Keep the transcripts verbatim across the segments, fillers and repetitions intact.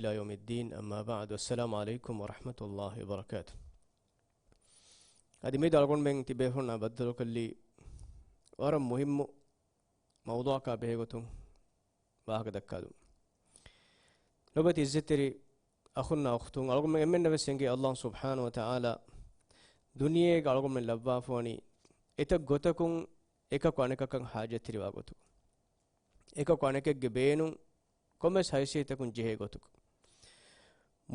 إلى يوم الدين، أما بعد، السلام عليكم ورحمة الله وبركاته. އަދި މިއަދު އަޅުގަނޑުމެން ތިބޭފުޅުންނާ ބައްދަލުކޮށްލީ ވަރަށް މުހިއްމު މައުޟޫޢަކާ ބެހޭގޮތުން ވާހަކަ ދައްކާލުން. ލޮބުވެތި އިއްޒަތްތެރި އަޚުންނާ އުޚްތުން، އަޅުގަނޑުމެން އެންމެންނަށް ވެސް އެނގޭ، ﷲ ސުބްޙާނަހޫ ވަތަޢާލާ ދުނިޔޭގަ އަޅުގަނޑުމެން ލައްވާފަވަނީ އެތައް ގޮތަކުން އެކަކު އަނެކަކަށް ޙާޖަތްތެރިވާ ގޮތުގަ. އެކަކު އަނެކެއްގެ ބޭނުން ކޮންމެސް ހައިސިއްޔަތަކުން ޖެހޭ ގޮތުގަ.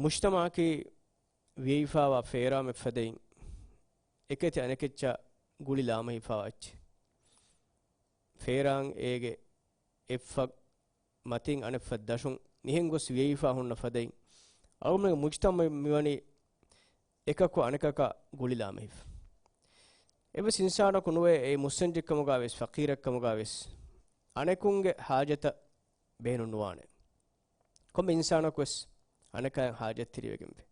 މުޖްތަމަޢަކީ ވިޔައިފާވާ ފޭރާމެއް ފަދައިން، އެކެތި އަނެކެއްޗާ ގުޅި ލާމެހިފާވާ އެއްޗެއް. ފޭރާން އޭގެ އެއްފަ މަތިން އަނެއްފަ ދަށުން މިހެން ގޮސް ވިޔައިފާ ހުންނަ ފަދައިން، އަޅުގަނޑުމެންގެ މުޖްތަމަޢު މިވަނީ އެކަކު އަނެކަކާ ގުޅި ލާމެހިފަ. އެއްވެސް އިންސާނަކު ނުވޭ، އެއީ މުއްސަނދިއްކަމުގަ ވެސް، ފަޤީރެއްކަމުގަ ވެސް، އަނެކުންގެ ޙާޖަތަށް ބޭނުން ނުވާނެ. ކޮންމެ އިންސާނަކު ވެސް އަނެކާއަށް ޙާޖަތްތެރިވެގެންވޭ.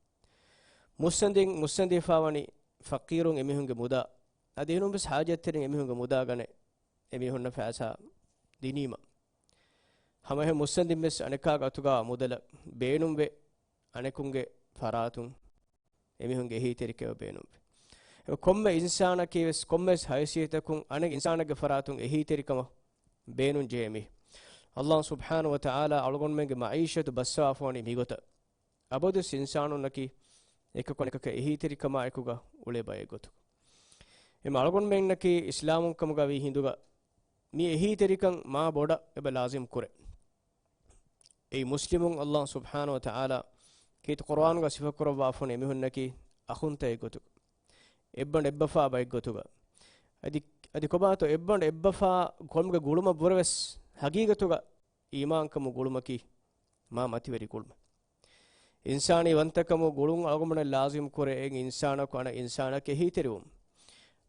މުއްސަނދިން މުއްސަނދިވެފާވަނީ ފަޤީރުން އެމީހުންގެ މުދާ، އަދި އެހެންވެސް ޙާޖަތްތެރިން އެމީހުންގެ މުދާ ގަނެ، އެމީހުންނަށް ފައިސާ ދިނީމަ. ހަމައެހެން މުއްސަނދިން ވެސް އަނެކާގެ އަތުގަ މުދަލަށް ބޭނުންވެ، އަނެކުންގެ ފަރާތުން އެމީހުންގެ އެހީތެރިކަމަށް ބޭނުންވެ. ކޮންމެ އިންސާނަކީ ވެސް ކޮންމެސް ހައިސިއްޔަތަކުން އަނެއް އިންސާނެއްގެ ފަރާތުން އެހީތެރިކަމަށް ބޭނުން ޖެހޭ މީހެއް. ﷲ ސުބްޙާނަހޫ ވަތަޢާލާ އަޅުގަނޑުމެންގެ މަޢީޝަތު ބައްސަވާފަވަނީ މިގޮތަށް. އަބަދުވެސް އިންސާނުންނަކީ އެކަކު އަނެކަކަށް އެހީތެރިކަމާއެކުގަ އުޅޭ ބައެއް ގޮތުގަ. އެމަ އަޅުގަނޑުމެންނަކީ އިސްލާމުން ކަމުގަ ވީ ހިނދުގަ މި އެހީތެރިކަން މާ ބޮޑަށް އެބަ ލާޒިމް ކުރޭ. އެއީ މުސްލިމުން ﷲ ސުބްޙާނަހޫ ވަތަޢާލާ ކީރިތި ޤުރުއާނުގަ ސިފަކުރައްވާފަވަނީ އެމީހުންނަކީ އަޚުންތައް އެއްގޮތުގަ. އެއްބަނޑު އެއްބަފާ ބައެއްގޮތުގަ. އަދި، އަދި ކޮބާތޯ އެއްބަނޑު އެއްބަފާ ކަމުގެ ގުޅުމަށްވުރެވެސް ހަގީގަތުގަ އީމާންކަމުގެ ގުޅުމަކީ މާ މަތިވެރި ގުޅުމެއް. އިންސާނީ ވަންތަކަމުގެ ގުޅުން އަޅުގަނޑުމެންނަށް ލާޒިމް ކުރޭ އެއް އިންސާނަކު އަނެއް އިންސާނަކަށް އެހީތެރިވުން.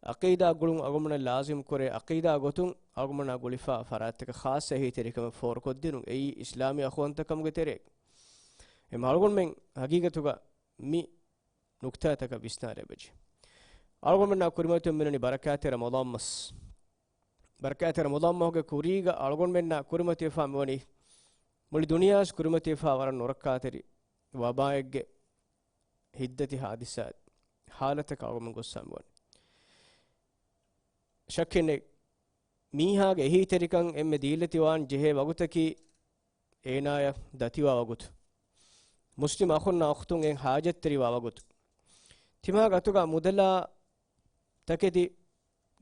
ޢަޤީދާ ގުޅުން އަޅުގަނޑުމެންނަށް ލާޒިމް ކުރޭ ޢަޤީދާ ގޮތުން އަޅުގަނޑުމެންނާ ގުޅިފާ ފަރާތްތަކަށް ޚާއްޞަ އެހީތެރިކަމެއް ފޯރުކޮށްދިނުން. އެއީ އިސްލާމީ އަޚުވަންތަކަމުގެ ތެރެއަށް. އެމަ އަޅުގަނޑުމެން ހަގީގަތުގަ މި ނުކްތާތަކަށް ވިސްނާލެވިޖެ. އަޅުގަނޑުމެންނާ ކުރިމަތިވެ މިވަނީ ބަރަކާތްތެރި ރަމަޟާން މަސް. ބަރަކާތްތެރި ރަމަޟާން މަހުގެ ކުރީގަ އަޅުގަނޑުމެންނާ ކުރިމަތިވެފާ މިވަނީ މުޅި ދުނިޔާވެސް ކުރިމަތިވެފާ ވަރަށް ނުރައްކާތެރި ވަބާއެއްގެ ހިތްދަތި ހާދިސާ ހާލަތަކަށް އަޅުގަނޑުމެން ގޮއްސަ މިވަނީ. ޝައްކެއް ނެތް، މީހާގެ އެހީތެރިކަން އެންމެ ދީލަތިވާން ޖެހޭ ވަގުތަކީ އޭނާޔަށް ދަތިވާ ވަގުތު، މުސްލިމް އަޚުންނާ އުޚްތުން އެން ޙާޖަތްތެރިވާ ވަގުތު. ތިމާގެ އަތުގަ މުދަލާ ތަކެތި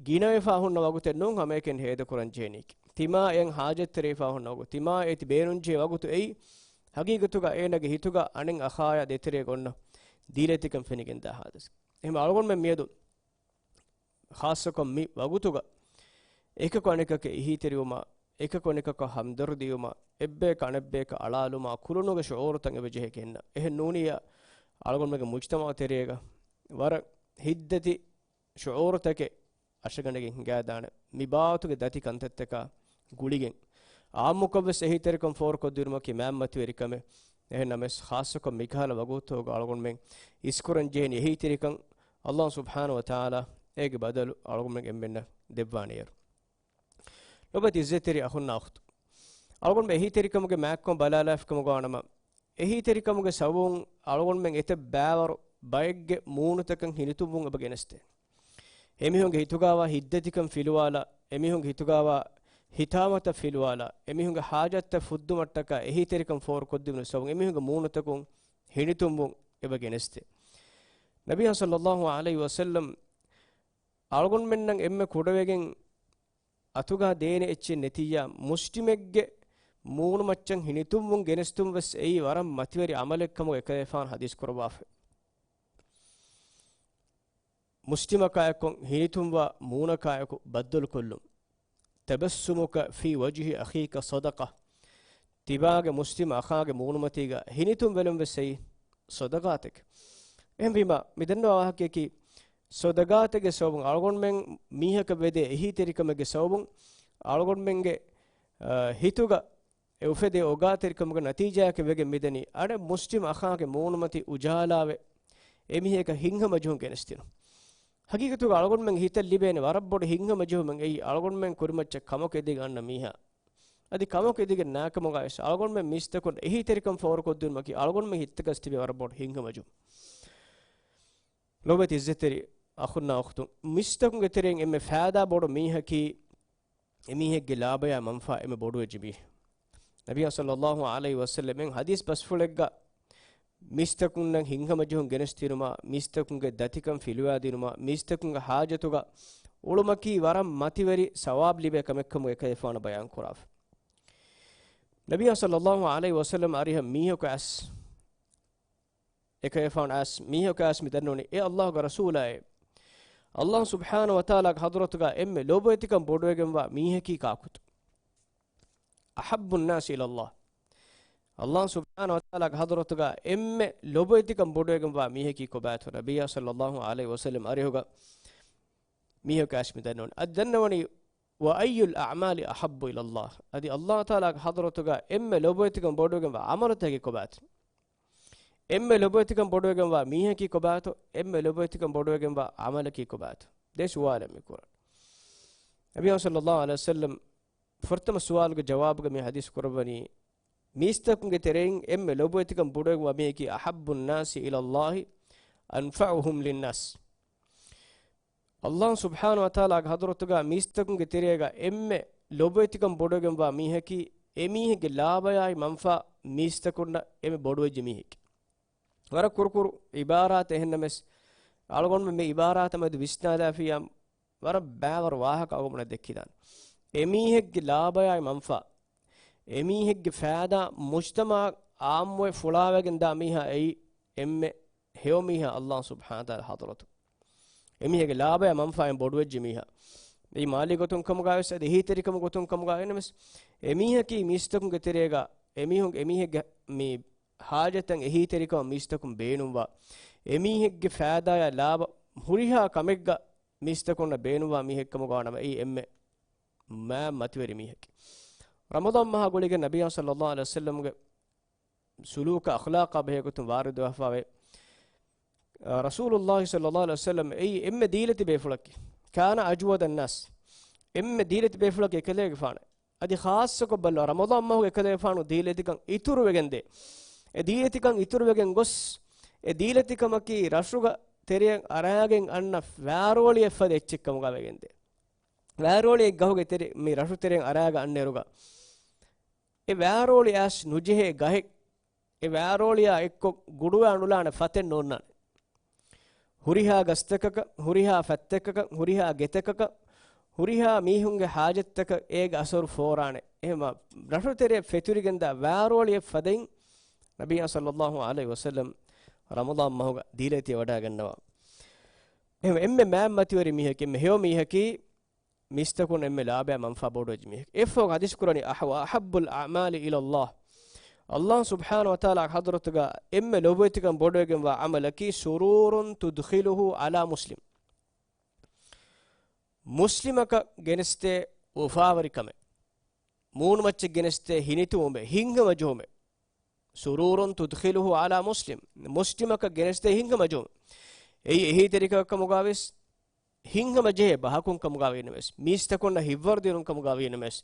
ގިނަވެފާ ހުންނަ ވަގުތެއް ނޫން ހަމައެކަނި ހޭދަކުރަން ޖެހެނީކީ. ތިމާ އެން ޙާޖަތްތެރިވެފާ ހުންނަ ވަގުތު، ތިމާ އޭތި ބޭނުންޖެހޭ ވަގުތު އެއީ، ހަގީގަތުގަ އޭނާގެ ހިތުގަ އަނެއް އަޚާޔާ ދޭތެރޭގަ އޮންނަ ދީލަތިކަން ފެނިގެންދާ ހާދަސް. އެހެން އަޅުގަނޑުމެން މިއަދު ޚާއްޞަކޮށް މި ވަގުތުގަ އެކަކު އަނެކަކަށް އެހީތެރިވުމާ، އެކަކު އަނެކަކަށް ހަމްދަރުދީވުމާ، އެއްބަޔަކަށް އަނެއްބަޔަކަށް އަޅާލުމާ ކުރުނުގެ ޝުޢޫރުތައް އެބަ ޖެހޭ ކިހިނެއް. އެހެން ނޫނިއްޔާ އަޅުގަނޑުމެންގެ މުޖްތަމަޢު ތެރޭގަ ވަރަށް ހިތްދަތި ޝުޢޫރުތަކެއް އަށަގަނޑެއް ހިނގާދާނެ. މި ބާވަތުގެ ދަތި ކަންތައްތަކާ ގުޅިގެން ޢާއްމުކޮށްވެސް އެހީތެރިކަން ފޯރުކޮށްދިނުމަކީ މާތް މަތިވެރި ކަމެއް. އެހެންނަމަވެސް ޚާއްޞަކޮށް މިކަހަލަ ވަގުތުގަ އަޅުގަނޑުމެން އިސްކުރަން ޖެހެނީ އެހީތެރިކަން. ﷲ ސުބްޙާނަހޫ ވަތަޢާލާ އޭގެ ބަދަލު އަޅުގަނޑުމެން އެންމެންނަށް ދެއްވާނެއިރު. ލޮބުވެތި އިއްޒަތްތެރި އަޚުންނާ އުޚްތު، އަޅުގަނޑުމެން އެހީތެރިކަމުގެ މާތްކަން ބަލާލާފިކަމުގަ ވާނަމަ، އެހީތެރިކަމުގެ ސަބަބުން އަޅުގަނޑުމެން އެތައް ބައިވަރު ބައެއްގެ މޫނުތަކަށް ހިނިތުންވުން އެބަ ގެނެސްދޭ. އެމީހުންގެ ހިތުގަވާ ހިތްދަތިކަން ފިލުވާލާ، އެމީހުންގެ ހިތުގަވާ ހިތާމަތައް ފިލުވާލާ، އެމީހުންގެ ޙާޖަތްތައް ފުއްދުމަށްޓަކާ އެހީތެރިކަން ފޯރުކޮށްދެވުނު ސަބަބުން އެމީހުންގެ މޫނުތަކުން ހިނިތުންވުން އެބަ ގެނެސްދޭ. ނަބިއްޔާ ޞައްލައްލާހު ޢަލައިހި ވަސައްލަމް އަޅުގަނޑުމެންނަށް އެންމެ ކުޑަވެގެން އަތުގަ ދޭނެ އެއްޗެއް ނެތިއްޔާ، މުސްލިމެއްގެ މޫނުމައްޗަށް ހިނިތުންވުން ގެނެސްދުން ވެސް އެއީ ވަރަށް މަތިވެރި ޢަމަލެއް ކަމުގަ އެކަލޭފާނު ޙަދީޘް ކުރައްވާފަ. މުސްލިމަކާއެކު ހިނިތުންވާ މޫނަކާއެކު ބައްދަލުކޮށްލުން. تبسمك في وجه أخيك صدقة. ތިބާގެ މުސްލިމް އަޚާގެ މޫނުމަތީގަ ހިނިތުންވެލުން ވެސް އެއީ ޞަދަޤާތެކެ. އެހެންވީމަ، މި ދަންނަވާ ވާހަކަޔަކީ، ޞަދަޤާތެއްގެ ސަބަބުން އަޅުގަނޑުމެން މީހަކަށް ވެދޭ އެހީތެރިކަމެއްގެ ސަބަބުން އަޅުގަނޑުމެންގެ، އަ، ހިތުގަ އެ އުފެދޭ އޯގާތެރިކަމުގެ ނަތީޖާއަކަށް ވެގެން މިދަނީ، އަނެއް މުސްލިމް އަޚާގެ މޫނުމަތި އުޖާލާވެ، އެމީހަކަށް ހިތްހަމަޖެހުން ގެނެސްދިނުން. ހަގީގަތުގަ އަޅުގަނޑުމެން ހިތަށް ލިބޭނެ ވަރަށް ބޮޑު ހިތްހަމަޖެހުމެއް އެއީ، އަޅުގަނޑުމެން ކުރިމައްޗަށް ކަމަކު އެދިގެން އަންނަ މީހާ އަދި ކަމަކު އެދިގެން ނާކަމުގަ ވެސް އަޅުގަނޑުމެން މީސްތަކުން އެހީތެރިކަން ފޯރުކޮށްދިނުމަކީ އަޅުގަނޑުމެން ހިތަކަސް ތިބި ވަރަށް ބޮޑު ހިތްހަމަޖު. ލޮބުވެތި އިއްޒަތްތެރި އަޚުންނާ އުޚްތުން، މީސްތަކުންގެ ތެރެއިން އެންމެ ފައިދާ ބޮޑު މީހަކީ އެމީހެއްގެ ލާބަޔާ މަންފާ އެންމެ ބޮޑުވެއްޖެ މީހެއް. ނަބިއްޔާ ޞައްލައްލާހު ޢަލައިހި ވަސައްލަމް އެން ޙަދީޘް ބަސްފުޅެއްގަ މީސްތަކުންނަށް ހިތްހަމަޖެހުން ގެނެސްދިނުމާ، މީސްތަކުންގެ ދަތިކަން ފިލުވާދިނުމާ، މީސްތަކުންގެ ޙާޖަތުގަ އުޅުމަކީ ވަރަށް މަތިވެރި ސަވާބު ލިބޭ ކަމެއްކަމުގަ އެކަލޭފާނު ބަޔާން ކުރާފަ. ނަބިއްޔާ ޞައްލައްލާހު ޢަލައިހި ވަސައްލަމް އަރިހަށް މީހަކު އައިސް، އެކަލޭފާނު އައިސް، މީހަކު އައިސް މި ދަންނަވަނީ، އޭ ﷲގެ ރަސޫލާއޭ، ﷲ ސުބްޙާނަހު ވަތަޢާލާގެ ޙަޟްރަތުގަ އެންމެ ލޮބުވެތިކަން ބޮޑުވެގެންވާ މީހަކީ ކާކުތަ؟ أحب الناس إلى الله. ﷲ ސުބްޙާނަހު ވަތަޢާލާގެ ޙަޟްރަތުގަ އެންމެ ލޮބުވެތިކަން ބޮޑުވެގެންވާ މީހަކީ ކޮބާތޯ؟ ނަބިއްޔާ ޞައްލައްލާހު ޢަލައިހި ވަސައްލަމް އަރިހުގަ މީހަކު އައިސް މި ދަންނަވަނީ. އަދި ދަންނަވަނީ، وأي الأعمال أحب إلى الله؟ އަދި ﷲ ތަޢާލާގެ ޙަޟްރަތުގަ އެންމެ ލޮބުވެތިކަން ބޮޑުވެގެންވާ ޢަމަލުތަކަކީ ކޮބާތޯ؟ އެންމެ ލޮބުވެތިކަން ބޮޑުވެގެންވާ މީހަކީ ކޮބާތޯ؟ އެންމެ ލޮބުވެތިކަން ބޮޑުވެގެންވާ ޢަމަލަކީ ކޮބާތޯ؟ ދެ ސުވާލެއް މި ކުރަން. ނަބިއްޔާ ޞައްލައްލާހު ޢަލައިހި ވަސައްލަމް ފުރަތަމަ ސުވާލުގެ ޖަވާބުގަ މި ޙަދީޘް ކުރައްވަނީ، މީސްތަކުންގެ ތެރެއިން އެންމެ ލޮބުވެތިކަން ބޮޑުވެގެންވާ މީހަކީ أحب الناس إلى الله أنفعهم للناس. ﷲ ސުބްޙާނަހު ވަތަޢާލާގެ ޙަޟްރަތުގަ މީސްތަކުންގެ ތެރޭގަ އެންމެ ލޮބުވެތިކަން ބޮޑުވެގެންވާ މީހަކީ، އެމީހެއްގެ ލާބަޔާއި މަންފާ މީސްތަކުންނަށް އެންމެ ބޮޑުވެއްޖެ މީހެކޭ. ވަރަށް ކުރުކުރު ޢިބާރާތެއް އެހެންނަމަވެސް، އަޅުގަނޑުމެން މި ޢިބާރާތަށް މެދު ވިސްނާލާފިއްޔާ، ވަރަށް ބައިވަރު ވާހަކަ އަޅުގަނޑަށް ދެއްކިދާނެ. އެމީހެއްގެ ލާބަޔާއި މަންފާ، އެމީހެއްގެ ފައިދާ މުޖްތަމަޢަށް ޢާއްމުވެ ފުޅާވެގެން ދާ މީހާ އެއީ އެންމެ ހެޔޮ މީހާ ﷲ ސުބްޙާނަހު ވަތަޢާލާ ޙަޟްރަތު. އެމީހެއްގެ ލާބަޔާ މަންފާއިން ބޮޑުވެއްޖެ މީހާ. އެއީ މާލީ ގޮތުން ކަމުގައި ވެސް، އަދި އެހީތެރިކަމުގެ ގޮތުން ކަމުގައި ވެސް، އެމީހަކީ މީސްތަކުންގެ ތެރޭގަ، އެމީހުން، އެމީހެއްގެ މި ޙާޖަތަށް އެހީތެރިކަމަށް މީސްތަކުން ބޭނުންވާ، އެމީހެއްގެ ފައިދާޔާ ލާބަ ހުރިހާ ކަމެއްގަ މީސްތަކުންނަށް ބޭނުންވާ މީހެއްކަމުގަ ވާނަމަ، އެއީ އެންމެ މާތް މަތިވެރި މީހެކޭ. ރަމަޟާން މަހާ ގުޅިގެން ނަބިއްޔާ ޞައްލައްލާހު ޢަލައިހި ވަސައްލަމްގެ ސުލޫކާ އަޚްލާޤާ ބެހޭ ގޮތުން ވާރިދުވެފަވޭ. ރަސޫލުﷲ ޞައްލައްލާހު ޢަލައިހި ވަސައްލަމް އެއީ އެންމެ ދީލަތި ބޭފުޅަކީ. كان أجود الناس. އެންމެ ދީލަތި ބޭފުޅަކީ އެކަލޭގެފާނެ. އަދި ޚާއްޞަކޮށް ބަލާ، ރަމަޟާން މަހުގެ އެކަލޭގެފާނު ދީލަތިކަން އިތުރުވެގެންދޭ. އެ ދީލަތިކަން އިތުރުވެގެން ގޮސް، އެ ދީލަތިކަމަކީ ރަށުގަ ތެރެއަށް އަރާގެން އަންނަ ވާރޯޅިއެއް ފަދަ އެއްޗެއް ކަމުގަ ވެގެންދޭ. ވާރޯޅިއެއް ގަހުގެ ތެރެ، މި ރަށު ތެރެއަށް އަރާގަ އަންނައިރުގަ، އެ ވާރޯޅި އައިސް ނުޖެހޭ ގަހެއް، އެ ވާރޯޅިއާ އެއްކޮށް ގުޑުވާ ނުލާނެ ފަތެއް ނޯންނާނެ. ހުރިހާ ގަސްތަކަކަށް، ހުރިހާ ފަތްތަކަކަށް، ހުރިހާ ގެތަކަކަށް، ހުރިހާ މީހުންގެ ޙާޖަތްތަކަށް އޭގެ އަސަރު ފޯރާނެ. އެހެންވީމަ، ރަށުތެރެއަށް ފެތުރިގެންދާ ވާރޯޅިއެއް ފަދައިން ނަބިއްޔާ ޞައްލައްލާހު ޢަލައިހި ވަސައްލަމް ރަމަޟާން މަހުގަ ދީލަތި ވަޑައިގަންނަވާ. އެހެން އެންމެ މާތް މަތިވެރި މީހަކީ، އެންމެ ހެޔޮ މީހަކީ، މީސްތަކުން އެންމެ ލާބަޔާ މަންފާ ބޮޑުވެއްޖެ މީހެކޭ. އެއަށްފަހު ޙަދީޘް ކުރަނީ، أح-، وأحب الأعمال إلى الله. ﷲ ސުބްޙާނަހު ވަތަޢާލާގެ ޙަޟްރަތުގަ އެންމެ ލޮބުވެތިކަން ބޮޑުވެގެންވާ ޢަމަލަކީ، سرور تدخله على مسلم. މުސްލިމަކަށް ގެނެސްދޭ އުފާވެރިކަމެއް. މޫނުމައްޗަށް ގެނެސްދޭ ހިނިތުންވުމެއް، ހިތްހަމަޖެހުމެއް. سرور تدخله على مسلم. މުސްލިމަކަށް ގެނެސްދޭ ހިތްހަމަޖެހުމެއް. އެއީ އެހީތެރިކަމަކަށް ކަމުގައިވެސް، ހިތްހަމަޖެހޭ ބަހަކުން ކަމުގައި ވީނަމަވެސް، މީސްތަކުންނަށް ހިތްވަރުދިނުން ކަމުގައި ވީނަމަވެސް،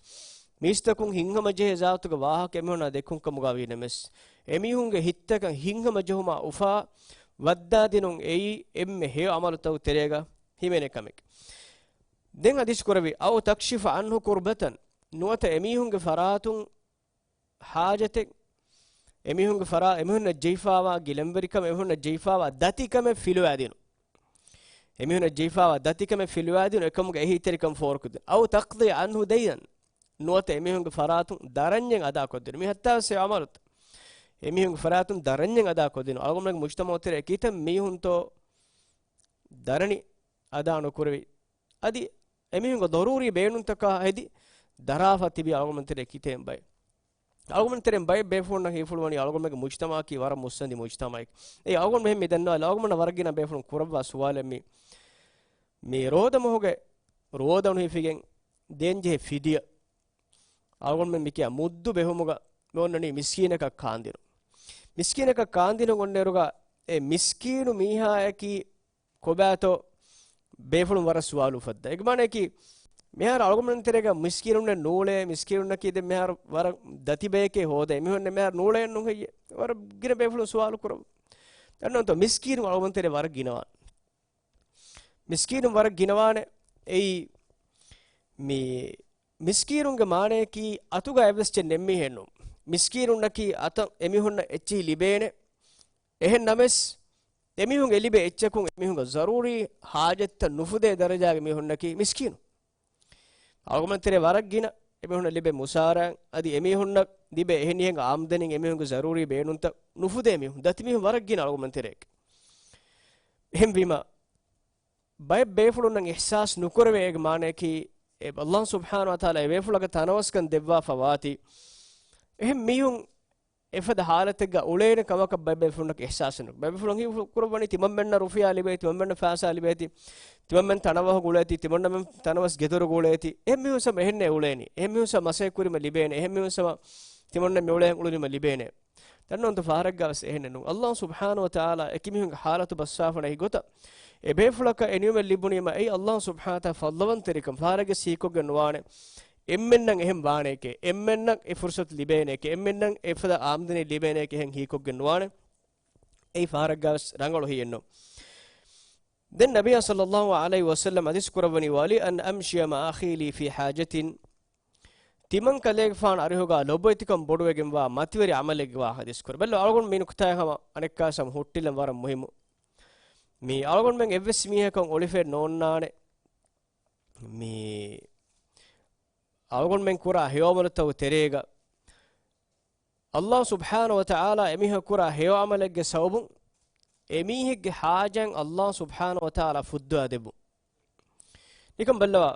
މީސްތަކުން ހިތްހަމަޖެހޭ ޒާތުގެ ވާހަކަ އެމީހުންނާ ދެއްކުން ކަމުގައި ވީނަމަވެސް، އެމީހުންގެ ހިތްތަކަށް ހިތްހަމަޖެހުމާ އުފާ ވައްދާދިނުން އެއީ އެންމެ ހެޔޮ ޢަމަލުތަކުގެ ތެރޭގަ ހިމެނޭ ކަމެކޭ. ދެން ޙަދީޘް ކުރެއްވި، أو تكشف عنه كربة، ނުވަތަ އެމީހުންގެ ފަރާތުން ޙާޖަތެއް، އެމީހުންގެ ފަރާ-، އެމީހުންނަށް ޖެހިފާވާ ގިލަންވެރިކަމެއް، އެމީހުންނަށް ޖެހިފާވާ ދަތިކަމެއް ފިލުވާދިނުން. އެމީހުންނަށް ޖެހިފާވާ ދަތިކަމެއް ފިލުވާދިނުން، އެކަމުގެ އެހީތެރިކަން ފޯރުކޮށްދިނުން. أو تقضي عنه دينا، ނުވަތަ އެމީހުންގެ ފަރާތުން ދަރަންޏެއް އަދާކޮށްދިނުން. މި ހައްތާވެސް އެ ޢަމަލުތައް. އެމީހުންގެ ފަރާތުން ދަރަންޏެއް އަދާކޮށްދިނުން. އަޅުގަނޑުމެންގެ މުޖްތަމަޢު ތެރޭ ކިތައް މީހުންތޯ ދަރަނި އަދާ ނުކުރެވި. އަދި އެމީހުންގެ ޟަރޫރީ ބޭނުންތަކާ ހެދި ދަރާފަ ތިބި އަޅުގަނޑުމެން ތެރޭ ކިތައް ބައެއް. އަޅުގަނޑުމެން ތެރެއިން ބައެއް ބޭފުޅުންނަށް ހީފުޅުވަނީ އަޅުގަނޑުމެންގެ މުޖްތަމަޢަކީ ވަރަށް މުއްސަނދި މުޖްތަމަޢެއް. އެ އަޅުގަނޑު މިހެން މި ދަންނަވާލި، އަޅުގަނޑުމެންނަށް ވަރަށް ގިނަ ބޭފުޅުން ކުރައްވާ ސުވާލެއް މި، މި ރޯދަ މަހުގެ ރޯދަ ނުހިފިގެން ދޭންޖެހޭ ފިދިޔަ. އަޅުގަނޑުމެން މިކިޔާ މުއްދު ބެހުމުގަ މި އޮންނަނީ މިސްކީނަކަށް ކާންދިނުން. މިސްކީނަކަށް ކާންދިނުން އޮންނައިރުގަ އެ މިސްކީނު މީހާއަކީ ކޮބާތޯ ބޭފުޅުން ވަރަށް ސުވާލު އުފައްދާ. އޭގެ މާނައަކީ، މިހާރު އަޅުގަނޑުމެން ތެރޭގަ މިސްކީނުންނެއް ނޫޅޭ، މިސްކީނުންނަކީ ދެން މިހާރު ވަރަށް ދަތި ބަޔެކޭ ހޯދޭ. އެމީހުންނެއް މިހާރު ނޫޅޭ ނޫން ހެއްޔޭ؟ ވަރަށް ގިނަ ބޭފުޅުން ސުވާލު ކުރައްވަ. ދަންނަވަންތޯ މިސްކީނުން އަޅުގަނޑު ތެރޭ ވަރަށް ގިނަވާނެ. މިސްކީނުން ވަރަށް ގިނަވާނެ. އެއީ މި މިސްކީނުންގެ މާނަޔަކީ އަތުގަ އެއްވެސް އެއްޗެއް ނެތް މީހެއް ނޫން. މިސްކީނުންނަކީ އަތަށް އެމީހުންނަށް އެއްޗިހި ލިބޭނެ. އެހެން ނަމަވެސް، އެމީހުންގެ ލިބޭ އެއްޗަކުން އެމީހުންގެ ޒަރޫރީ ހާޖަތްތައް ނުފުދޭ ދަރަޖާގެ މީހުންނަކީ މިސްކީނު. އަޅުގަނޑުމެން ތެރޭ ވަރަށް ގިނަ އެމީހުންނަށް ލިބޭ މުސާރައިން، އަދި އެމީހުންނަށް ލިބޭ އެހެނިހެން އާމްދަނީން އެމީހުންގެ ޒަރޫރީ ބޭނުންތައް ނުފުދޭ މީހުން، ދަތި މީހުން ވަރަށް ގިނަ އަޅުގަނޑުމެން ތެރޭގަ. އެހެންވީމަ، ބައެއް ބޭފުޅުންނަށް އިޙްސާސް ނުކުރެވޭ އޭގެ މާނަޔަކީ، އެ ﷲ ސުބްޙާނަހޫ ވަތަޢާލާ އެ ބޭފުޅަކަށް ތަނަވަސްކަން ދެއްވާފަ ވާތީ، އެހެން މީހުން އެފަދަ ޙާލަތެއްގަ އުޅޭނެ ކަމަކަށް ބައެއް ބޭފުޅުންނަކަށް އިޙްސާސް ނުކުރޭ. ބައެއް ބޭފުޅުން ހީކުރައްވަނީ ތިމަންމެންނަށް ރުފިޔާ ލިބޭތީ، ތިމަންމެންނަށް ފައިސާ ލިބޭތީ، ތިމަންމެން ތަނަވަހު ގުޅޭތީ، ތިމަންމެން ތަނަވަސް ގެދޮރު ގުޅޭތީ. އެހެން މީހުން ސަމަ އެހެންނޭ އުޅޭނީ. އެހެން މީހުން ސަމަ މަސައްކަތް ކުރީމަ ލިބޭނެ. އެހެން މީހުން ސަމަ ތިމަންމެން މި އުޅޭން އުޅުނީމަ ލިބޭނެ. ދަންނަވަންތޯ ފަހަރެއްގަވެސް އެހެނެއް ނޫން. ﷲ ސުބްޙާނަހޫ ވަތަޢާލާ އެކި މީހުންގެ ޙާލަތު ބައްސާފަނަ އެހި ގޮތަށް އެ ބޭފުޅަކަށް އެ ނިޢުމަތް ލިބުނީމަ އެއީ ﷲ ސުބްޙާނަހޫ ވަތަޢާލާ ފަޟްލުވަންތެރިކަން. ފަހަރެއްގަ ހީކޮށްގެން ނުވާނެ. އެންމެންނަށް އެހެން ވާނެކޭ، އެންމެންނަށް އެ ފުރުޞަތު ލިބޭނެކޭ، އެންމެންނަށް އެފަދަ އާމްދަނީ ލިބޭނެކޭ އެހެން ހީކޮށްގެން ނުވާނެ. އެއީ ފަހަރެއްގަވެސް ރަނގަޅު ހިޔެއް ނޫން. ދެން ނަބިއްޔާ ޞައްލައްލާހު ޢަލައިހި ވަސައްލަމް ޙަދީޘް ކުރައްވަނީ، ولأن أمشي مع أخي لي في حاجة. ތިމަން ކަލޭގެފާނު އަރިހުގަ ލޮބުވެތިކަން ބޮޑުވެގެންވާ މަތިވެރި ޢަމަލެއްގެ ވާހަކަ ޙަދީޘް ކުރޭ. ބެއްލޯ، އަޅުގަނޑު މި ނުކުތާއެއް ހަމަ އަނެއްކާވެސް ހުއްޓިލަން ވަރަށް މުހިއްމު. މި އަޅުގަނޑުމެން އެއްވެސް މީހަކަށް އޮޅިފައެއް ނޯންނާނެ. މި އަޅުގަނޑުމެން ކުރާ ހެޔޮ ޢަމަލުތަކުގެ ތެރޭގަ ﷲ ސުބްޙާނަހޫ ވަތަޢާލާ އެމީހަކު ކުރާ ހެޔޮ ޢަމަލެއްގެ ސަބަބުން އެމީހެއްގެ ޙާޖަތް ﷲ ސުބްޙާނަހޫ ވަތަޢާލާ ފުއްދާ ދެއްވުން. ނިކަން ބައްލަވާ،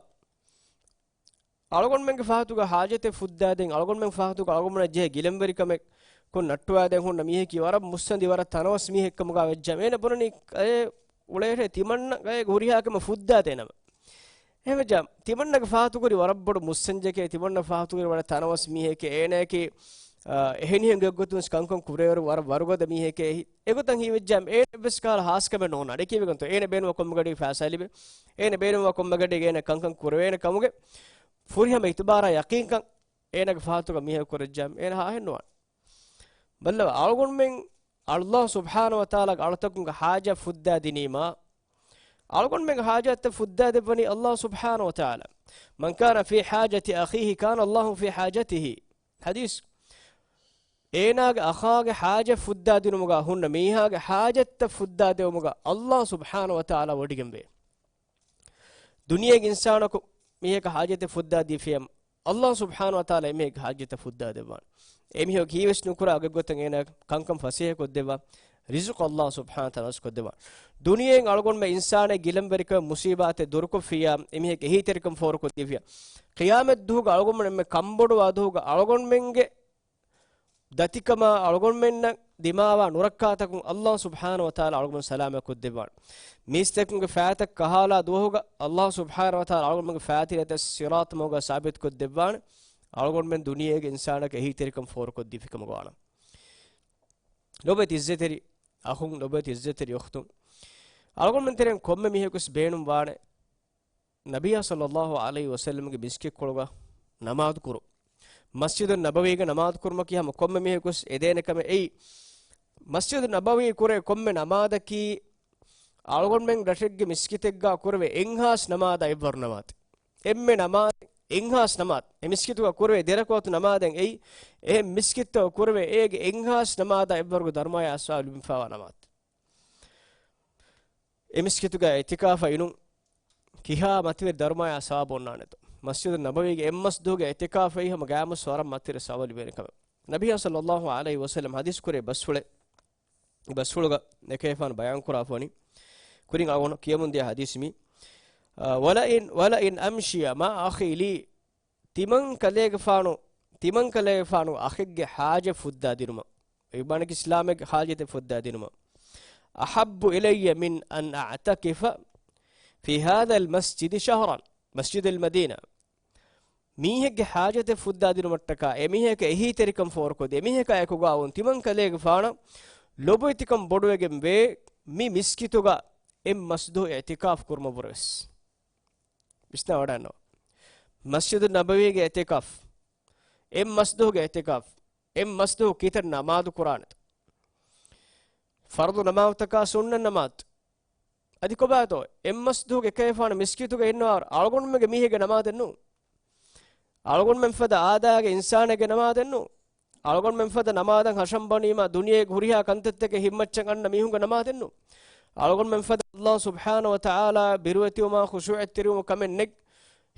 އަޅުގަނޑުމެންގެ ފަހަތުގަ ޙާޖަތެއް ފުއްދާދޭން، އަޅުގަނޑުމެން ފަހަތުގަ އަޅުގަނޑުމެންނަށް ޖެހޭ ގިލަންވެރިކަމެއް ކޮށް ނައްޓުވާދޭން ހުންނަ މީހަކީ ވަރަށް މުއްސަނދި، ވަރަށް ތަނަވަސް މީހެއްކަމުގަ ވެއްޖާ، އޭނަ ބުނަނީ އޭ އުޅޭ ތިމަންނަ ގައޭގެ ހުރިހާ ކަމެއް ފުއްދާދޭނަމަ. އެހެންވެއްޖާ، ތިމަންނަގެ ފަހަތުކުރި ވަރަށް ބޮޑު މުއްސަންޖެކޭ، ތިމަންނަ ފަހަތުކުރި ވަރަށް ތަނަވަސް މީހެކޭ، އޭނައަކީ، އާ، އެހެނިހެން ގޮތްގޮތުން ކަންކަން ކުރޭވަރު ވަރަށް ވަރުގަދަ މީހެކޭ. އެގޮތަށް ހީވެއްޖާ، އޭނަ އެއްވެސް ކަހަލަ ހާސްކަމެއް ނޯންނާނެ. އެކީވެގެންތޯ، އޭނަ ބޭނުންވާ ކޮންމެ ގަޑި ފައިސާ ލިބޭ. އޭނަ ބޭނުންވާ ކޮންމެ ގަޑި އޭނަ ކަންކަން ކުރެވޭނެ ކަމުގެ ފުރިހަމަ އިތުބާރާ ޔަޤީންކަން އޭނަގެ ފަހަތުގަ މީހަކު ކުރެއްޖާ، އޭނަ ހާހެއް ނުވާނެ. ބައްލަވާ، އަޅުގަނޑުމެން ﷲ ސުބްޙާނަހޫ ވަތަޢާލާގެ އަޅުތަކުންގެ ޙާޖަތް ފުއްދާ ދިނީމާ، އަޅުގަނޑުމެންގެ ޙާޖަތްތައް ފުއްދާ ދެއްވަނީ ﷲ ސުބްޙާނަހޫ ވަތަޢާލާ. من كان في حاجة أخيه كان الله في حاجته. ޙަދީޘް. އޭނާގެ އަޚާގެ ޙާޖަތް ފުއްދާ ދިނުމުގަ ހުންނަ މީހާގެ ޙާޖަތްތައް ފުއްދާ ދެވުމުގަ ﷲ ސުބްޙާނަހޫ ވަތަޢާލާ ވޮޑިގެންވޭ. ދުނިޔޭގެ އިންސާނަކު މީހަކަށް ޙާޖަތެއް ފުއްދާ ދީފިޔަ، ﷲ ސުބްޙާނަހޫ ވަތަޢާލާ އެމީހެއްގެ ޙާޖަތްތައް ފުއްދާ ދެއްވާނެ. އެމީހަކު ހީވެސް ނުކުރާ ގޮތްގޮތަށް އޭނާ ކަންކަން ފަސޭހަ ކޮށްދެއްވާ، ރިޒުޤު ﷲ ސުބްޙާނަހޫ ވަތަޢާލާ ވެސް ކޮށްދެއްވާނެ. ދުނިޔެއިން އަޅުގަނޑުމެން އިންސާނެއް ގިލަންވެރިކަމެއް މުޞީބާތެއް ދުރުކޮށްފިޔާ، އެމީހެއްގެ އެހީތެރިކަން ފޯރުކޮށްދީފިޔާ، ޤިޔާމަތް ދުވަހުގަ އަޅުގަނޑުމެން ކަންބޮޑުވާ ދުވަހުގަ އަޅުގަނޑުމެންގެ ދަތިކަމާ އަޅުގަނޑުމެންނަށް ދިމާވާ ނުރައްކާތަކުން ﷲ ސުބްޙާނަހޫ ވަތަޢާލާ އަޅުގަނޑު ސަލާމަތް ކޮށްދެއްވާނެ. މީސްތަކުންގެ ފައިތައް ކަހާލާ ދުވަހުގަ ﷲ ސުބްޙާނަހޫ ވަތަޢާލާ އަޅުގަނޑުގެ ފައިތިރިއަތަށް ޞިރާޠު މަގުގަ ސާބިތުކޮށްދެއްވާނެ. އަޅުގަނޑުމެން ދުނިޔޭގެ އިންސާނަކަށް އެހީތެރިކަން ފޯރުކޮށްދީފިކަމުގަ ވާނަމަ. ލޮބުވެތި އިއްޒަތްތެރި އަޚުން، ލޮބުވެތި އިއްޒަތްތެރި އުޚްތުން، އަޅުގަނޑުމެން ތެރެއިން ކޮންމެ މީހަކުވެސް ބޭނުން ވާނެ ނަބިއްޔާ ޞައްލައްލާހު ޢަލައިހި ވަސައްލަމްގެ މިސްކިތްކޮޅުގަ ނަމާދު ކުރުން. މަސްޖިދުއް ނަބަވީގަ ނަމާދު ކުރުމަކީ ހަމަ ކޮންމެ މީހަކުވެސް އެދޭނެ ކަމެއް. އެއީ، މަސްޖިދުއް ނަބަވީ ކުރޭ ކޮންމެ ނަމާދަކީ، އަޅުގަނޑުމެން ރަށެއްގެ މިސްކިތެއްގަ ކުރެވޭ އެއްހާސް ނަމާދާ އެއްވަރު ނަމާދެއް. އެންމެ ނަމާދެއް، އެއްހާސް ނަމާދު. އެ މިސްކިތުގަ ކުރެވޭ ދެރަކުޢަތު ނަމާދެއް އެއީ، އެހެން މިސްކިތްތަކު ކުރެވޭ އޭގެ އެއްހާސް ނަމާދާ އެއްވަރުގެ ދަރުމަޔާ ސަވާބު ލިބިފައިވާ ނަމާދު. އެ މިސްކިތުގަ އިޢްތިކާފަށް އިނުން ކިހާ މަތިވެރި ދަރުމަޔާ ސަވާބު އޮންނާނެތޯ؟ މަސްޖިދުއް ނަބަވީގެ އެއްމަސްދުހުގެ އިޢްތިކާފަށް ހަމަ ގާތްމަސް ވަރަށް މަތިވެރި ސަވާބު ލިބޭނެ ކަމެއް. ނަބިއްޔާ ޞައްލައްލާހު ޢަލައިހި ވަސައްލަމް ޙަދީޘް ކުރޭ ބަސްފުޅެއް، ބަސްފުޅުގަ ނެކޭފާނު ބަޔާން ކުރާފަ ވަނީ، ކުރިން އަޅުގަނޑު ކިޔަމުން ދިޔަ ޙަދީޘް މީ، އާ، ولئن، ولئن أمشي مع أخي لي، ތިމަން ކަލޭގެފާނު، ތިމަން ކަލޭގެފާނު އަޚެއްގެ ޙާޖަތް ފުއްދާ ދިނުމަށް، އެ މާނައަކީ އިސްލާމެއްގެ ޙާޖަތެއް ފުއްދާ ދިނުމަށް، أحب إلي من أن أعتكف في هذا المسجد شهرا، مسجد المدينة. މީހެއްގެ ޙާޖަތެއް ފުއްދާ ދިނުމަށްޓަކާ، އެމީހަކަށް އެހީތެރިކަން ފޯރުކޮށްދޭ، އެމީހަކާ އެކުގަ އޮން ތިމަން ކަލޭގެފާނަށް ލޮބުވެތިކަން ބޮޑުވެގެން ވޭ، މި މިސްކިތުގަ އެއްމަސްދުހު އިޢްތިކާފު ކުރުމަށްވުރެވެސް. ވިސްނާ ވަޑަންނަވާ. މަސްޖިދު ނަބަވީގެ އިޢްތިކާފް. އެއް މަސްދުހުގެ އިޢްތިކާފް. އެއް މަސްދުހު ކިތައް ނަމާދު ކުރާނެތަ؟ ފަރުޟު ނަމާދުތަކާ ސުންނަ ނަމާދު. އަދި ކޮބާތޯ؟ އެއް މަސްދުހުގެ އެކަލޭގެފާނު މިސްކިތުގަ އިންނަވާ އަޅުގަނޑުމެންގެ މީހެއްގެ ނަމާދެއް ނޫން. އަޅުގަނޑުމެން ފަދަ އާދައިގެ އިންސާނެއްގެ ނަމާދެއް ނޫން. އަޅުގަނޑުމެން ފަދަ ނަމާދަށް ހަށަން ބަނީމާ ދުނިޔޭގެ ހުރިހާ ކަންތައްތަކެއް ހިތްމައްޗަށް އަންނަ މީހުންގެ ނަމާދެއް ނޫން. އަޅުގަނޑުމެން ފަދަ ﷲ ސުބްޙާނަހޫ ވަތަޢާލާ ބިރުވެތިވުމާ ޚުޝޫޢަތްތެރިވުމަށް ކަމެއް ނެތް،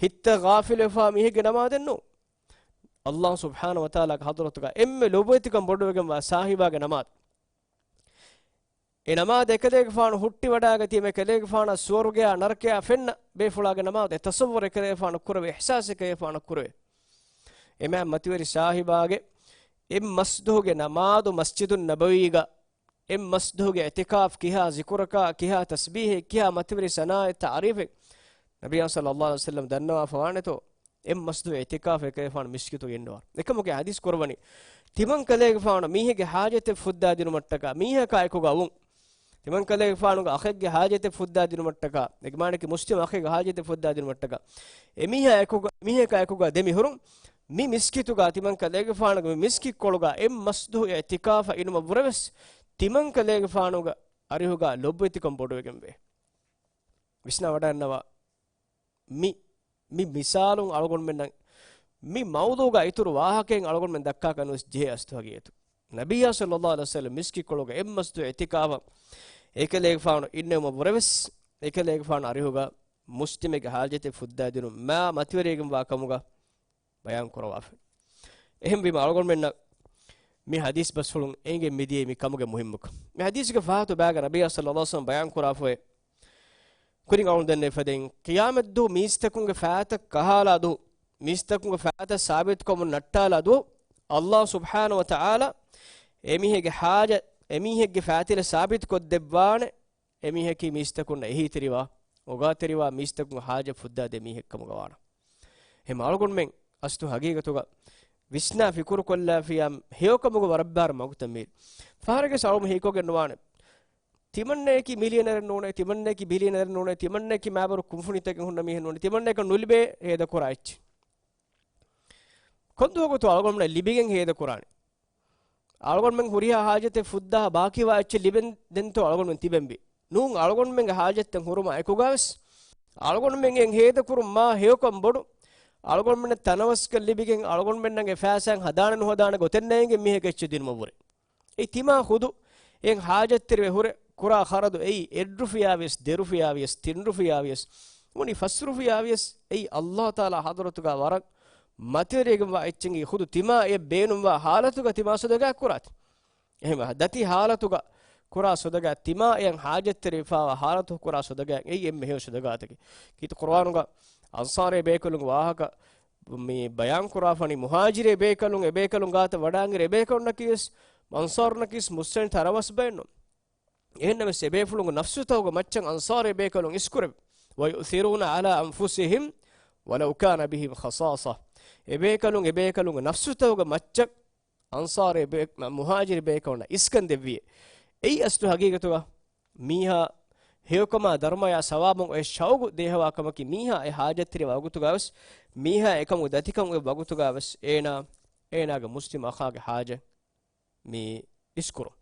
ހިތްތައް ޣާފިލުވެފާ މީހެއްގެ ނަމާދެއް ނޫން. ﷲ ސުބްޙާނަހޫ ވަތަޢާލާގެ ޙަޟްރަތުގަ އެންމެ ލޮބުވެތިކަން ބޮޑުވެގެންވާ ސާހިބާގެ ނަމާދު. އެ ނަމާދު އެކަލޭގެފާނު ހުއްޓިވަޑާގަތީމަ އެކަލޭގެފާނަށް ސުވަރުގެއާ ނަރަކައާ ފެންނަ ބޭފުޅާގެ ނަމާދު. އެ ތަޞައްވުރު އެކަލޭގެފާނަށް ކުރެވޭ، އިޙްސާސް އެކަލޭގެފާނަށް ކުރެވޭ. އެމާ މަތިވެރި ސާހިބާގެ އެއް މަސްދުހުގެ ނަމާދު މަސްޖިދުއް ނަބަވީގަ، އެއް މަސްދުހުގެ އިޢްތިކާފް ކިހާ ޒިކުރަކާ، ކިހާ ތަސްބީޙެއް، ކިހާ މަތިވެރި ސަނާއެއް ތަޢުރީފެއް ނަބިއްޔާ ޞައްލައްލާހު ޢަލައިހި ވަސައްލަމް ދަންނަވާފަ ވާނެތޯ؟ އެއް މަސްދު އިޢްތިކާފް އެކަލޭގެފާނު މިސްކިތުގަ އިންނަވާ. އެކަމަކު ޙަދީޘް ކުރައްވަނީ، ތިމަން ކަލޭގެފާނު މީހެއްގެ ޙާޖަތެއް ފުއްދާދިނުމަށްޓަކާ، މީހަކާ އެކުގަ ވުން. ތިމަން ކަލޭގެފާނުގެ އަޚެއްގެ ޙާޖަތެއް ފުއްދާދިނުމަށްޓަކާ، އެ މާނައަކީ މުސްލިމް އަޚެއްގެ ޙާޖަތެއް ފުއްދާދިނުމަށްޓަކާ، އެމީހާ އެކުގަ، މީހަކާ އެކުގަ ދެމިހުރުން، މި މިސްކިތުގަ ތިމަން ކަލޭގެފާނުގެ މި މިސްކިތްކޮޅުގަ އެއް މަސްދު އިޢްތިކާފަށް އިނުމަށްވުރެވެސް، ތިމަން ކަލޭގެފާނުގެ އަރިހުގަ ލޮބުވެތިކަން ބޮޑުވެގެންވޭ. ވިސްނާ ވަޑައިގަންނަވާ. މި، މި މިސާލުން އަޅުގަނޑުމެންނަށް މި މައުޟޫޢުގަ އިތުރު ވާހަކައެއް އަޅުގަނޑުމެން ދައްކާކަށް ނުވެސް ޖެހޭ އަސްލު ހަގީގަތު. ނަބިއްޔާ ޞައްލައްލާހު ޢަލައިހި ވަސައްލަމް މިސްކިތްކޮޅުގަ އެއް މަސްދު އިޢްތިކާފަށް އެކަލޭގެފާނު އިންނެވުމަށްވުރެވެސް، އެކަލޭގެފާނު އަރިހުގަ މުސްލިމެއްގެ ޙާޖަތެއް ފުއްދާދިނުން މާ މަތިވެރިވެގެންވާ ކަމުގަ ބަޔާން ކުރައްވާފަ. އެހެންވީމަ އަޅުގަނޑުމެންނަށް މި ޙަދީޘް ބަސްފުޅުން އެނގެން މިދިޔައީ މި ކަމުގެ މުހިންމުކަން. މި ޙަދީޘްގެ ފަހަތު ބައިގަ ނަބިއްޔާ ޞައްލައްލާހު ޢަލައިހި ވަސައްލަމް ބަޔާން ކުރާފައި ކުރިން އަޅުން ދެންނެވި ފަދައިން، ޤިޔާމަތްދުވަހު މީސްތަކުންގެ ފައިތައް ކަހާލާ ދުވަހު، މީސްތަކުންގެ ފައިތައް ސާބިތުކަމުން ނައްޓާލާ ދުވަހު، ﷲ ސުބްޙާނަހޫ ވަތަޢާލާ އެމީހެއްގެ ޙާޖަ، އެމީހެއްގެ ފައިތިލަ ސާބިތުކޮށްދެއްވާނެ، އެމީހަކީ މީސްތަކުންނަށް އެހީތެރިވާ، އޮގާތެރިވާ މީސްތަކުން ޙާޖަތް ފުއްދާދޭ މީހެއްކަމުގަ ވާނަން. އެހެން އަޅުގަނޑުމެން އަސްލު ހަގީގަތުގަ ވިސްނާ ފިކުރުކޮށްލާފިޔާ ހެޔޮކަމުގަ ވަރަށް ބާރު މަގުތައް މީރި. ފަހަރެއްގެ ސައުމު ހީކޮށްގެން ނުވާނެ. ތިމަންނައަކީ މިލިއަނަރެއް ނޫނޭ، ތިމަންނައަކީ ބިލިއަނަރެއް ނޫނޭ، ތިމަންނައަކީ މާބޮޑު ކުންފުނިތަކެއް ހުންނަ މީހެއް ނޫނޭ، ތިމަންނައަކަށް ނުލިބޭ ހޭދަކުރާ އެއްޗެއް. ކޮންދުވަހަކުތޯ އަޅުގަނޑުމެންނަށް ލިބިގެން ހޭދަކުރާނެ؟ އަޅުގަނޑުމެން ހުރިހާ ޙާޖަތެއް ފުއްދާ ބާކީވާ އެއްޗެއް ލިބެން ދެންތޯ އަޅުގަނޑުމެން ތިބެންވީ. ނޫން، އަޅުގަނޑުމެންގެ ޙާޖަތްތައް ހުރުމާ އެކުގަވެސް އަޅުގަނޑުމެން އެން ހޭދަކުރުން މާ ހެޔޮކަން ބޮޑު. އަޅުގަނޑުމެންނަށް ތަނަވަސްކަން ލިބިގެން އަޅުގަނޑުމެންނަށް އެ ފައިސާއިން ހަދާނެ ނުހަދާނެ ގޮތެއް ނޭނގެ މީހެއްގެ އެއްޗެއް ދިނުމަށްވުރެ. އެއީ ތިމާ ޚުދު އެން ޙާޖަތްތެރިވެ ހުރެ ކުރާ ޚަރަދު އެއީ އެއްރުފިޔާވިޔަސް، ދެރުފިޔާވިޔަސް، ތިންރުފިޔާވިޔަސް، ވަނީ ފަސްރުފިޔާވިޔަސް އެއީ ﷲ ތަޢާލާ ޙަޟްރަތުގަ ވަރަށް މަތިވެރިވެގެންވާ އެއްޗެއް. ޚުދު ތިމާ އެ ބޭނުންވާ ޙާލަތުގަ ތިމާ ޞަދަޤާތް ކުރާތި. އެހެންވެ، ދަތި ޙާލަތުގަ ކުރާ ޞަދަޤާތް ތިމާ އެއަށް ޙާޖަތްތެރިވެފާވާ ޙާލަތު ކުރާ ޞަދަޤާތް އެއީ އެންމެ ހެޔޮ ޞަދަޤާތަކީ. ކީރިތި ޤުރުއާނުގަ އަންޞާރީ ބޭކަލުންގެ ވާހަކަ މި ބަޔާން ކުރާފަނީ، މުހާޖިރޭ ބޭކަލުން އެ ބޭކަލުން ގާތަށް ވަޑާން އިރު އެ ބޭކަލުންނަކީވެސް އަންޞާރުންނަކީވެސް މުއްސަނދި ތަނަވަސް ބައެއްނު. އެހެންނަމަވެސް އެބޭފުޅުންގެ ނަފްސުތަކުގެ މައްޗަށް އަންޞާރީ ބޭކަލުން އިސްކުރެވި. وَيُؤْثِرُونَ عَلَىٰ أَنفُسِهِمْ وَلَوْ كَانَ بِهِمْ خَصَاصَةٌ. އެބޭކަލުން އެބޭކަލުންގެ ނަފްސުތަކުގެ މައްޗަށް އަންޞާރީ ބޭ-، މުހާޖިރު ބޭކަލުންނަށް އިސްކަން ދެއްވި. އެއީ އަސްލު ހަގީގަތުގަ މީހާ ހެޔޮކަމާ ދަރުމަޔާ ސަވާބުން އޮތް ޝައުގު ދޭހަވާ ކަމަކީ، މީހާ އެ ޙާޖަތްތެރިވާ ވަގުތުގަވެސް، މީހާ އެކަމުގެ ދަތިކަން އޮތް ވަގުތުގަވެސް އޭނާ، އޭނާގެ މުސްލިމް އަޚާގެ ޙާޖަތް މި އިސްކުރުން.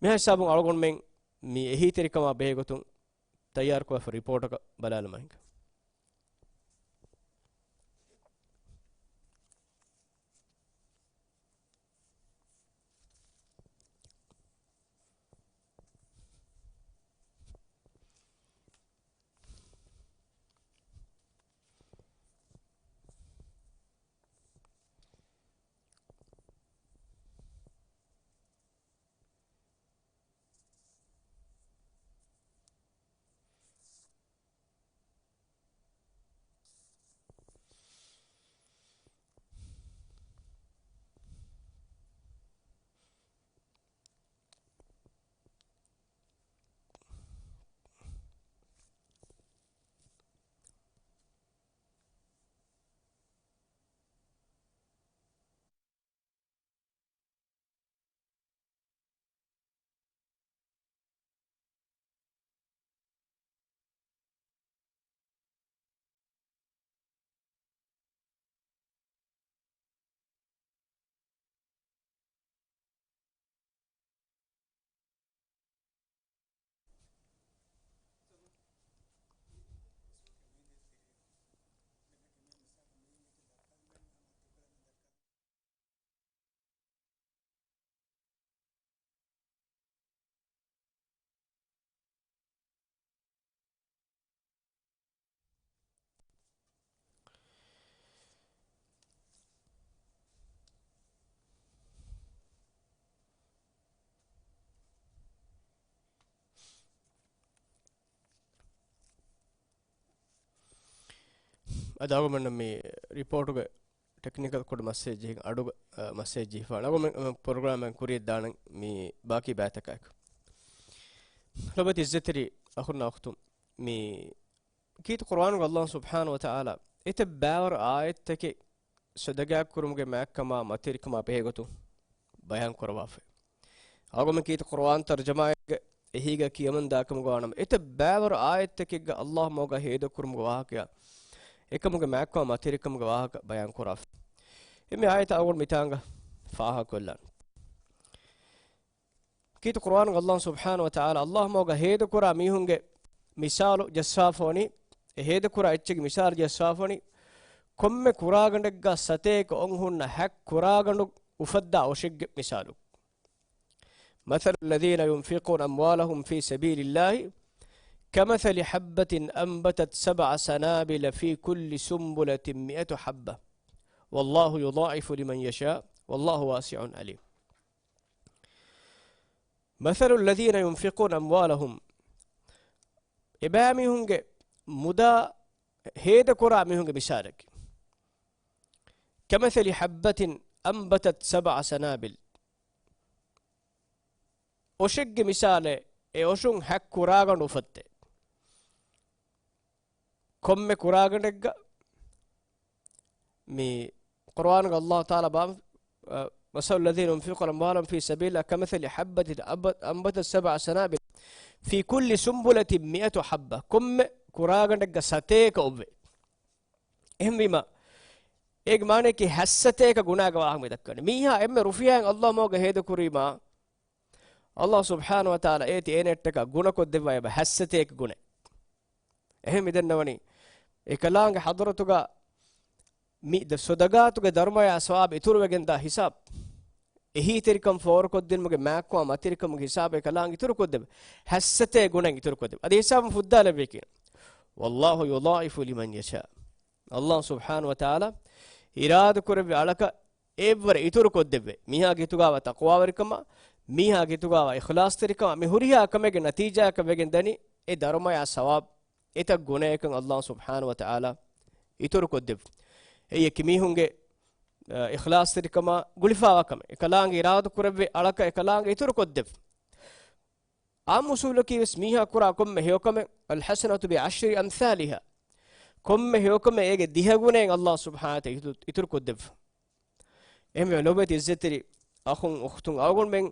މިހާ ހިސާބުން އަޅުގަނޑުމެން މި އެހީތެރިކަމާ ބެހޭގޮތުން ތައްޔާރުކޮށްފަ ރިޕޯޓަކަށް ބަލާލަމާ ހިނގާ. އަދި އަޅުގަނޑުމެންނަށް މި ރިޕޯޓުގެ ޓެކްނިކަލް ކުޑަ މައްސަލަ ޖެހިގެން އަޑުގަ-، އަ، މައްސަލަ ޖެހިފާނެ. އަޅުގަނޑުމެން ޕްރޮގްރާމް ކުރިޔަށް ދާނަން މި ބާކީ ބައިތަކާއެކު. ލޮބުވެތި އިއްޒަތްތެރި އަޚުންނާ އުޚްތުން، މި ކީރިތި ޤުރުއާނުގަ ﷲ ސުބްޙާނަހޫ ވަތަޢާލާ އެތައް ބައިވަރު އާޔަތްތަކެއް ޞަދަޤާތް ކުރުމުގެ މާތްކަމާ މަތިވެރިކަމާ ބެހޭގޮތުން ބަޔާން ކުރައްވާފައި. އަޅުގަނޑުމެން ކީރިތި ޤުރުއާން ތަރުޖަމާއެއްގަ އެހީގަ ކިޔަމަންދާކަމުގަ ވާނަމަ، އެތައް ބައިވަރު އާޔަތްތަކެއްގަ ﷲ މަގުގަ ހޭދަކުރުމުގެ ވާހަކަޔާ އެކަމުގެ މާތްކަމާ މަތިވެރިކަމުގެ ވާހަކަ ބަޔާން ކުރާފަ. އެންމެ އާޔަތް އަޅުގަނޑު މިތާނގަ ފާހަގަކޮށްލާނަން. ކީރިތި ޤުރުއާނުގަ ﷲ ސުބްޙާނަހޫ ވަތަޢާލާ ﷲ މަގުގަ ހޭދަކުރާ މީހުންގެ މިސާލު ޖައްސާފަވަނީ، އެ ހޭދަކުރާ އެއްޗެއްގެ މިސާލު ޖައްސާފަވަނީ، ކޮންމެ ކުރާގަނޑެއްގަ ސަތޭކަ އޮން ހުންނަ ހަތް ކުރާގަނޑު އުފައްދާ އޮށެއްގެ މިސާލު. مثل الذين ينفقون أموالهم في سبيل الله كمثل حبة أنبتت سبع سنابل في كل سنبلة مئة حبة والله يضاعف لمن يشاء والله واسع عليم. مثل الذين ينفقون أموالهم، އެބައިމީހުންގެ މުދާ ހޭދަކުރާ މީހުންގެ މިސާލަކީ، كمثل حبة أنبتت سبع سنابل، އޮށެއްގެ މިސާލެއް، އެ އޮށުން ހަތް ކުރާގަނޑު އުފައްދޭ. ކޮންމެ ކުރާގަނޑެއްގަ މި ޤުރުއާނުގަ ﷲ ތަޢާލާ ބާ، އަ، مثل الذين ينفقون أموالهم في سبيل الله كمثل حبة أنب-، أنبتت سبع سنابل في كل سنبلة مئة حبة. ކޮންމެ ކުރާގަނޑެއްގަ ސަތޭކަ އޮއްވޭ. އެހެންވީމަ، އޭގެ މާނައަކީ ހަތްސަތޭކަ ގުނާގެ ވާހަކަ މި ދައްކަނީ. މީހާ އެންމެ ރުފިޔާއެއް ﷲ މަގުގަ ހޭދަކުރީމާ، ﷲ ސުބްޙާނަހޫ ވަތަޢާލާ އޭތި އޭނައަށްޓަކާ ގުނަކޮށްދެއްވާ އެބަ ހަތްސަތޭކަ ގުނަ. އެހެން މިދެންނެވަނީ، އެކަލާނގެ ޙަޟްރަތުގަ މި ދަ-، ޞަދަޤާތުގެ ދަރުމަޔާ ސަވާބު އިތުރުވެގެންދާ ހިސާބު، އެހީތެރިކަން ފޯރުކޮށްދިނުމުގެ މާތްކަމާ މަތިވެރިކަމުގެ ހިސާބު އެކަލާނގެ އިތުރުކޮށްދެއްވާ. ހަތްސަތޭކަ ގުނައިން އިތުރުކޮށްދެއްވާ. އަދި ހިސާބުން ފުއްދާލެއްވީ ކިހިނެއް؟ والله يضاعف لمن يشاء. ﷲ ސުބްޙާނަހޫ ވަތަޢާލާ އިރާދަކުރެއްވި އަޅަކަށް އެއްވަރަށް އިތުރުކޮށްދެއްވޭ. މީހާގެ ހިތުގައިވާ ތަޤްވާވެރިކަމާ، މީހާގެ ހިތުގައިވާ އިޚްލާޞްތެރިކަމާ، މި ހުރިހާ ކަމެއްގެ ނަތީޖާއަކަށް ވެގެން ދަނީ އެ ދަރުމަޔާ ސަވާބު އެތައް ގުނައަކަށް ﷲ ސުބްޙާނަހޫ ވަތަޢާލާ އިތުރުކޮށްދެއްވުން. އެއީ އެކި މީހުންގެ، އަ، އިޚްލާޞްތެރިކަމާ ގުޅިފައިވާ ކަމެއް. އެކަލާނގެ އިރާދަކުރެއްވި އަޅަކަށް އެކަލާނގެ އިތުރުކޮށްދެއްވުން. އާއްމު އުޞޫލަކީ ވެސް މީހާ ކުރާ ކޮންމެ ހެޔޮކަމެއް، الحسنة بعشر أمثالها، ކޮންމެ ހެޔޮކަމެއް އޭގެ ދިހަ ގުނައިން ﷲ ސުބްޙާނަހޫ ވަތަޢާލާ އިތު-، އިތުރުކޮށްދެއްވުން. އެހެންވެ، ލޮބުވެތި އިއްޒަތްތެރި އަޚުން އުޚްތުން، އަޅުގަނޑުމެން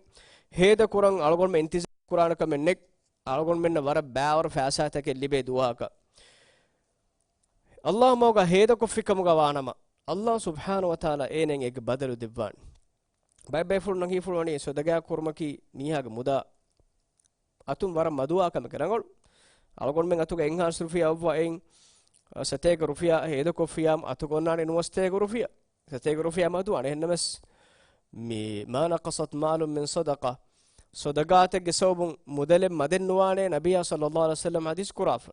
ހޭދަ ކުރަން، އަޅުގަނޑުމެން އިންތިޒާރު ކުރާނެ ކަމެއް ނެތް. އަޅުގަނޑުމެންނަށް ވަރަށް ބައިވަރު ފައިސާތަކެއް ލިބޭ ދުވަހަކަށް ﷲ މަގުގަ ހޭދަކޮށްފި ކަމުގަ ވާނަމަ، ﷲ ސުބްޙާނަހޫ ވަތަޢާލާ އޭނައަށް އޭގެ ބަދަލު ދެއްވާނެ. ބައެއް ބޭފުޅުންނަށް ހީފުޅުވަނީ ޞަދަޤާތް ކުރުމަކީ މީހާގެ މުދާ އަތުން ވަރަށް މަދުވާ ކަމެއް. ރަނގަޅު، އަޅުގަނޑުމެން އަތުގަ އެއްހާސް ރުފިޔާ އޮއްވާ އެއިން، އަ، ސަތޭކަ ރުފިޔާ ހޭދަކޮށްފިޔާމަ އަތުގަ އޮންނާނެ ނުވަސަތޭކަ ރުފިޔާ. ސަތޭކަ ރުފިޔާ މަދުވާނެ. އެހެންނަމަވެސް، މި، ما نقص مال من صدقة، ޞަދަޤާތެއްގެ ސަބަބުން މުދަލެއް މަދެއް ނުވާނޭ، ނަބިއްޔާ ޞައްލައްލާހު ޢަލައިހި ވަސައްލަމް ޙަދީޘް ކުރާފަ.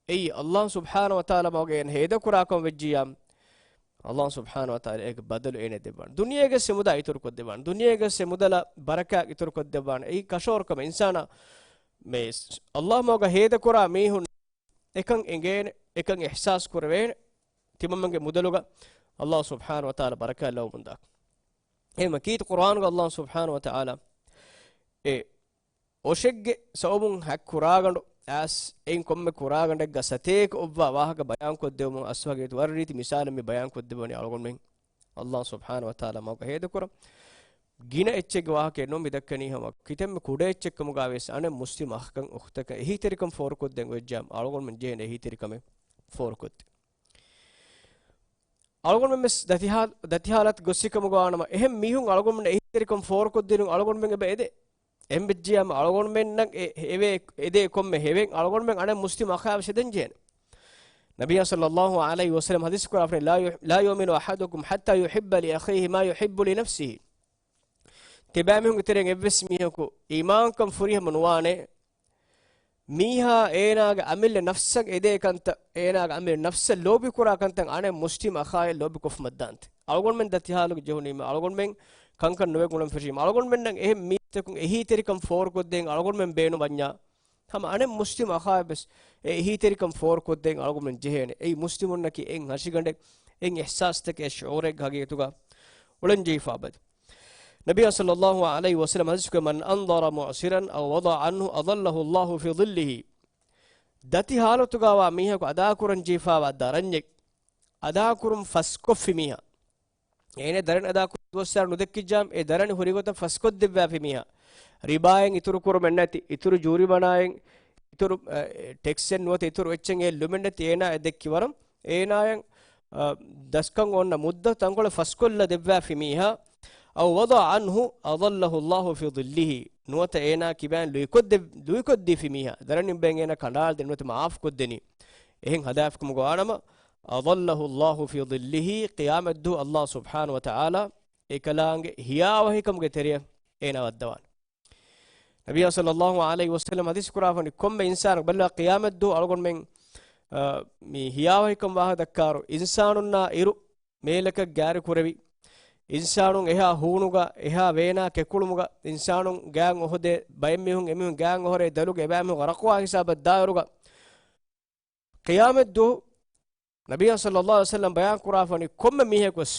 އެއީ، ﷲ ސުބްޙާނަހޫ ވަތަޢާލާ މަގުގަ އޭނަ ހޭދަކުރާކަމަށް ވެއްޖިއްޔާ، ﷲ ސުބްޙާނަހޫ ވަތަޢާލާ އޭގެ ބަދަލު އޭނަ ދެއްވާނެ. ދުނިޔޭގެ ސެމުދާ އިތުރުކޮށްދެއްވާނެ. ދުނިޔޭގެ ސެމުދަލަށް ބަރަކާތް އިތުރުކޮށްދެއްވާނެ. އެއީ ކަށަވަރުކަމެއް. އިންސާނާ މެ ﷲ މަގުގަ ހޭދަކުރާ މީހުން އެކަން އެނގޭނެ، އެކަން އިޙްސާސް ކުރެވޭނެ، ތިމަންމެންގެ މުދަލުގަ ﷲ ސުބްޙާނަހޫ ވަތަޢާލާ ބަރަކާތް ލަވަމުންދާ. އެހެންމަ ކީރިތި ޤުރުއާނުގަ ﷲ ސުބްޙާނަހޫ ވަތަޢާލާ އެ އޮށެއްގެ ސަބަބުން ހަތް ކުރާގަނޑު އައިސް އެއިން ކޮންމެ ކުރާގަނޑެއްގަ ސަތޭކަ އޮއްވާ ވާހަކަ ބަޔާންކޮށްދެވުމުން އަސްލު ވަރަށް ރީތި މިސާލެއް މި ބަޔާންކޮށްދެއްވަނީ އަޅުގަނޑުމެން ﷲ ސުބްޙާނަހޫ ވަތަޢާލާ މަގުގަ ހޭދަކުރަން. ގިނަ އެއްޗެއްގެ ވާހަކައެއް ނޫން މި ދައްކަނީ، ހަމަ ކިތަންމެ ކުޑަ އެއްޗެއް ކަމުގަ ވެސް އަނެއް މުސްލިމް އަޚަކަށް އުޚްތަކަށް އެހީތެރިކަން ފޯރުކޮށްދޭން އޮތްޖާ އަޅުގަނޑުމެން ޖެހޭނެ އެހީތެރިކަމެއް ފޯރުކޮށްދޭން. އަޅުގަނޑުމެން ވެސް ދަތިހާ-، ދަތިހާލަތު ގޮއްސި ކަމުގަ ވާނަމަ، އެހެން މީހުން އަޅުގަނޑުމެން އެހީތެރިކަން ފޯރުކޮށްދިނުން އަޅުގަނޑުމެން އެބަ އެދޭ. އެހެން ވެއްޖިއްޔާމަ އަޅުގަނޑުމެންނަށް އެ-، އެވޭ، އެދޭ ކޮންމެ ހެވެއް އަޅުގަނޑުމެން އަނެއް މުސްލިމް އަޚާވެސް އެދެން ޖެހޭނެ. ނަބިއްޔާ ޞައްލައްލާހު ޢަލައިހި ވަސައްލަމް ޙަދީޘް ކުރާ ފަރި، لا يح-، لا يؤمن أحدكم حتى يحب لأخيه ما يحب لنفسه. ތިބާމީހުންގެ ތެރެއިން އެއްވެސް މީހަކު އީމާންކަން ފުރިހަމަ ނުވާނެ، މީހާ އޭނާގެ އަމިއްލަ ނަފްސަށް އެދޭ ކަންތައް، އޭނާގެ އަމިއްލަ ނަފްސަށް ލޯބިކުރާ ކަންތައް އަނެއް މުސްލިމް އަޚާއަށް ލޯބިކޮށްފަ މައްދާންތެ. އަޅުގަނޑުމެން ދަތިހާލުގަ ޖެހުނީމަ، އަޅުގަނޑުމެން ކަންކަން ނުވެ ގުޅަން ފެށީމަ، އަޅުގަނޑުމެންނަށް އެހެން މީސްތަކުން އެހީތެރިކަން ފޯރުކޮށްދޭން އަޅުގަނޑުމެން ބޭނުން ވަންޏާ، ހަމަ އަނެއް މުސްލިމް އަޚާއަށްވެސް އެ އެހީތެރިކަން ފޯރުކޮށްދޭން އަޅުގަނޑުމެން ޖެހޭނެ. އެއީ މުސްލިމުންނަކީ އެއް ހަށިގަނޑެއް، އެއް އިޙްސާސްތަކެއް، ޝުޢޫރެއްގެ ހަގީގަތުގަ އުޅެންޖެހިފާ އެބަދު. ނަބިއްޔާ ޞައްލައްލާހު ޢަލައިހި ވަސައްލަމަ ޙަދީޘްކޮށް، "من أنظر معسرا أو وضع عنه أظله الله في ظله." ދަތި ޙާލަތުގަވާ މީހަކު އަދާކުރަންޖެހިފާވާ ދަރަންޏެއް، އަދާކުރުން ފަސްކޮށްފި މީހާ، އޭނަ ދަރަނި އަދާކުރުން ދުވަސްވަރު ނުދެއްކިއްޖާމަ، އެ ދަރަނި ހުރިގޮތަށް ފަސްކޮށްދެއްވާފި މީހާ، ރިބާއިން އިތުރުކުރުމެއް ނެތި، އިތުރު ޖޫރިމަނާއެއް، އިތުރު، އަ، ޓެކްސެއް ނުވަތަ އިތުރު އެއްޗެއް އެ ލުމެއް ނެތި އޭނާ އެ ދެއްކި ވަރަށް، އޭނާޔަށް، އަ، ދަސްކަން އޮންނަ މުއްދަތު ތަންކޮޅެއް ފަސްކޮށްލަ ދެއްވާފި މީހާ، أو وضع عنه أظله الله في ظله، ނުވަތަ އޭނާ ކިބައިން ލުއިކޮށްދެ-، ލުއިކޮށްދީފި މީހާ، ދަރަނިން ބެން އޭނާ ކަނޑާލަދެން ނުވަތަ މަޢާފުކޮށްދެނީ. އެހެން ހަދާފިކަމުގަ ވާނަމަ، أظله الله في ظله، ޤިޔާމަތްދުވަހު ﷲ ސުބްޙާނަހޫ ވަތަޢާލާ އެކަލާނގެ ހިޔާވަހިކަމުގެ ތެރެއަށް އޭނާ ވައްދަވާނެ. ނަބިއްޔާ ޞައްލައްލާހު ޢަލައިހި ވަސައްލަމަ ޙަދީޘް ކުރާފަނި، ކޮންމެ އިންސާނަކު ބަލާ، ޤިޔާމަތްދުވަހު އަޅުގަނޑުމެން، އަ، މި ހިޔާވަހިކަން ވާހަކަ ދައްކާއިރު، އިންސާނުންނާ އިރު މޭލަކަށް ގާތްކުރެވި، އިންސާނުން އެހާ ހޫނުގަ، އެހާ ވޭނާ ކެކުޅުމުގަ، އިންސާނުން ގާތް އޮހޮދޭ، ބައެއް މީހުން އެމީހުން ގާތް އޮހޮރޭ، ދަލުގެ އެބައިމީހުން ޣަރަޤުވާ ހިސާބަށް ދާއިރުގަ، ޤިޔާމަތްދުވަހު ނަބިއްޔާ ޞައްލައްލާހު ޢަލައިހި ވަސައްލަމަ ބަޔާން ކުރާފަނި، ކޮންމެ މީހަކުވެސް،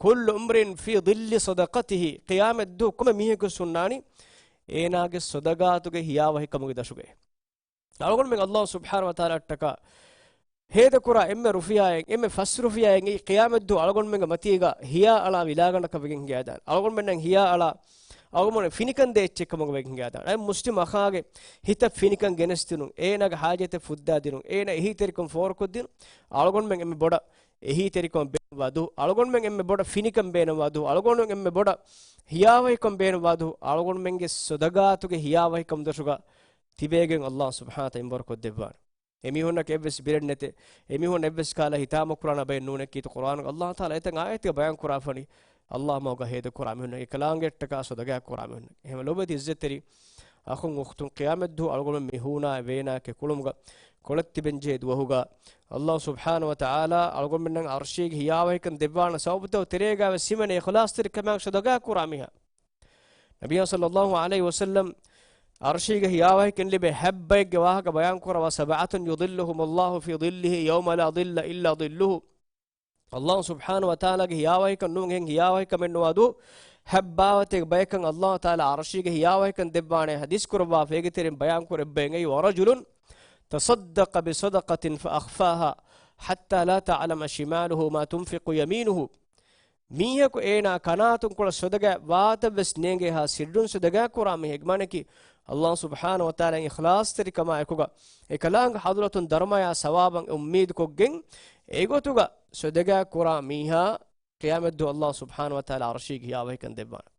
كل امرئ في ظل صدقته، ޤިޔާމަތްދުވަހު ކޮންމެ މީހަކުވެސް ހުންނާނީ އޭނާގެ ޞަދަޤާތުގެ ހިޔާވަހިކަމުގެ ދަށުގައި. އަޅުގަނޑުމެން ﷲ ސުބްޙާނަހޫ ވަތަޢާލާއަށްޓަކާ ހޭދަކުރާ އެންމެ ރުފިޔާއެއް، އެންމެ ފަސް ރުފިޔާއެއް އެއީ ޤިޔާމަތްދުވަހު އަޅުގަނޑުމެންގެ މަތީގަ ހިޔާ އަޅާ ވިލާގަނޑަކަށް ވެގެން ހިނގައިދާނެ. އަޅުގަނޑުމެންނަށް ހިޔާ އަޅާ، އަޅުގަނޑުމެން ފިނިކަން ދޭ އެއްޗެއް ކަމުގަ ވެގެން ހިނގައިދާނެ. އެ މުސްލިމް އަޚާގެ ހިތަށް ފިނިކަން ގެނެސްދިނުން، އޭނާގެ ޙާޖަތެއް ފުއްދާދިނުން، އޭނާ އެހީތެރިކަން ފޯރުކޮށްދިނުން، އަޅުގަނޑުމެން އެންމެ ބޮޑަށް އެހީތެރިކަން ބޭނުންވާ ދުވަހު، އަޅުގަނޑުމެން އެންމެ ބޮޑަށް ފިނިކަން ބޭނުންވާ ދުވަހު، އަޅުގަނޑުމެން އެންމެ ބޮޑަށް ހިޔާވަހިކަން ބޭނުންވާ ދުވަހު، އަޅުގަނޑުމެންގެ ޞަދަޤާތުގެ ހިޔާވަހިކަމު ދަށުގަ ތިބޭގެން ﷲ ސުބްޙާނަހޫ ވަތަޢާލާ އެނބުރިކޮށްދެއްވާނެ. އެމީހުންނަކަށް އެއްވެސް ބިރެއް ނެތޭ. އެމީހުން އެއްވެސް ކަހަލަ ހިތާމަ ކުރާނެ ބައެއް ނޫނެކީތު ޤުރްއާނުގަ ﷲ ތަޢާލާ އެތައް އާޔަތެއްގަ ބަޔާން ކުރާފަނި، ﷲ މަގަށް ހޭދަ ކުރާ މީހުންނަށް، އެކަލާނގެއަށްޓަކާ ޞަދަޤާތް ކުރާ މީހުންނަށް. އެހެންވެ ލޮބުވެތި އިއްޒަތްތެރި އަޚުން އުޚްތުން، ޤިޔާމަތްދުވަހު އަޅުގަނޑުމެން މި ހޫނާ ވޭނާ ކެކުޅުމުގަ ކޮޅަށް ތިބެންޖެހޭ ދުވަހުގަ، ﷲ ސުބްޙާނަހޫ ވަތަޢާލާ އަޅުގަނޑުމެންނަށް ޢަރްޝީގެ ހިޔާވަހިކަން ދެއްވާނެ ސަބަބުތައް ތެރޭގައިވެސް ހިމެނޭ އިޚްލާޞްތެރިކަމާއެކު ޞަދަޤާތް ކުރާ މީހާ. ނަބިއްޔާ ޞައްލައްލާހު ޢަލައިހި ވަސައްލަމް ޢަރްޝީގެ ހިޔާވަހިކަން ލިބޭ ހަތް ބައެއްގެ ވާހަކަ ބަޔާން ކުރައްވާ، سبعة يظلهم الله في ظله يوم لا ظل إلا ظله. ﷲ ސުބްޙާނަހޫ ވަތަޢާލާގެ ހިޔާވަހިކަން ނޫން އެހެން ހިޔާވަހިކަމެއް ނުވާ ދުވަހު، ހަތް ބާވަތެއް ބަޔަކަށް ﷲ ތަޢާލާ ޢަރްޝީގެ ހިޔާވަހިކަން ދެއްވާނެ. ޙަދީޘް ކުރައްވާފަ އޭގެ ތެރެއިން ބަޔާން ކުރެއްވި އެއީ، ورجل تصدق بصدقة فأخفاها حتى لا تعلم شماله ما تنفق يمينه. މީހަކު އޭނާ ކަނާތުންކޮޅަށް ޞަދަޤާތް ވާތައްވެސް ނޭނގޭހާ ސިއްރުން ޞަދަޤާތް ކުރާ މީހެއް. މާނައަކީ، ﷲ ސުބްޙާނަހޫ ވަތަޢާލާ އިޚްލާޞްތެރިކަމާ އެކުގަ އެކަލާނގެ ޙަޟްރަތުން ދަރުމަޔާ ސަވާބަށް އުއްމީދުކޮށްގެން އެގޮތުގަ ޞަދަޤާތް ކުރާ މީހާ ޤިޔާމަތްދުވަހު ﷲ ސުބްޙާނަހޫ ވަތަޢާލާ ޢަރްޝީގެ ހިޔާވަހިކަން ދެއްވާނެ.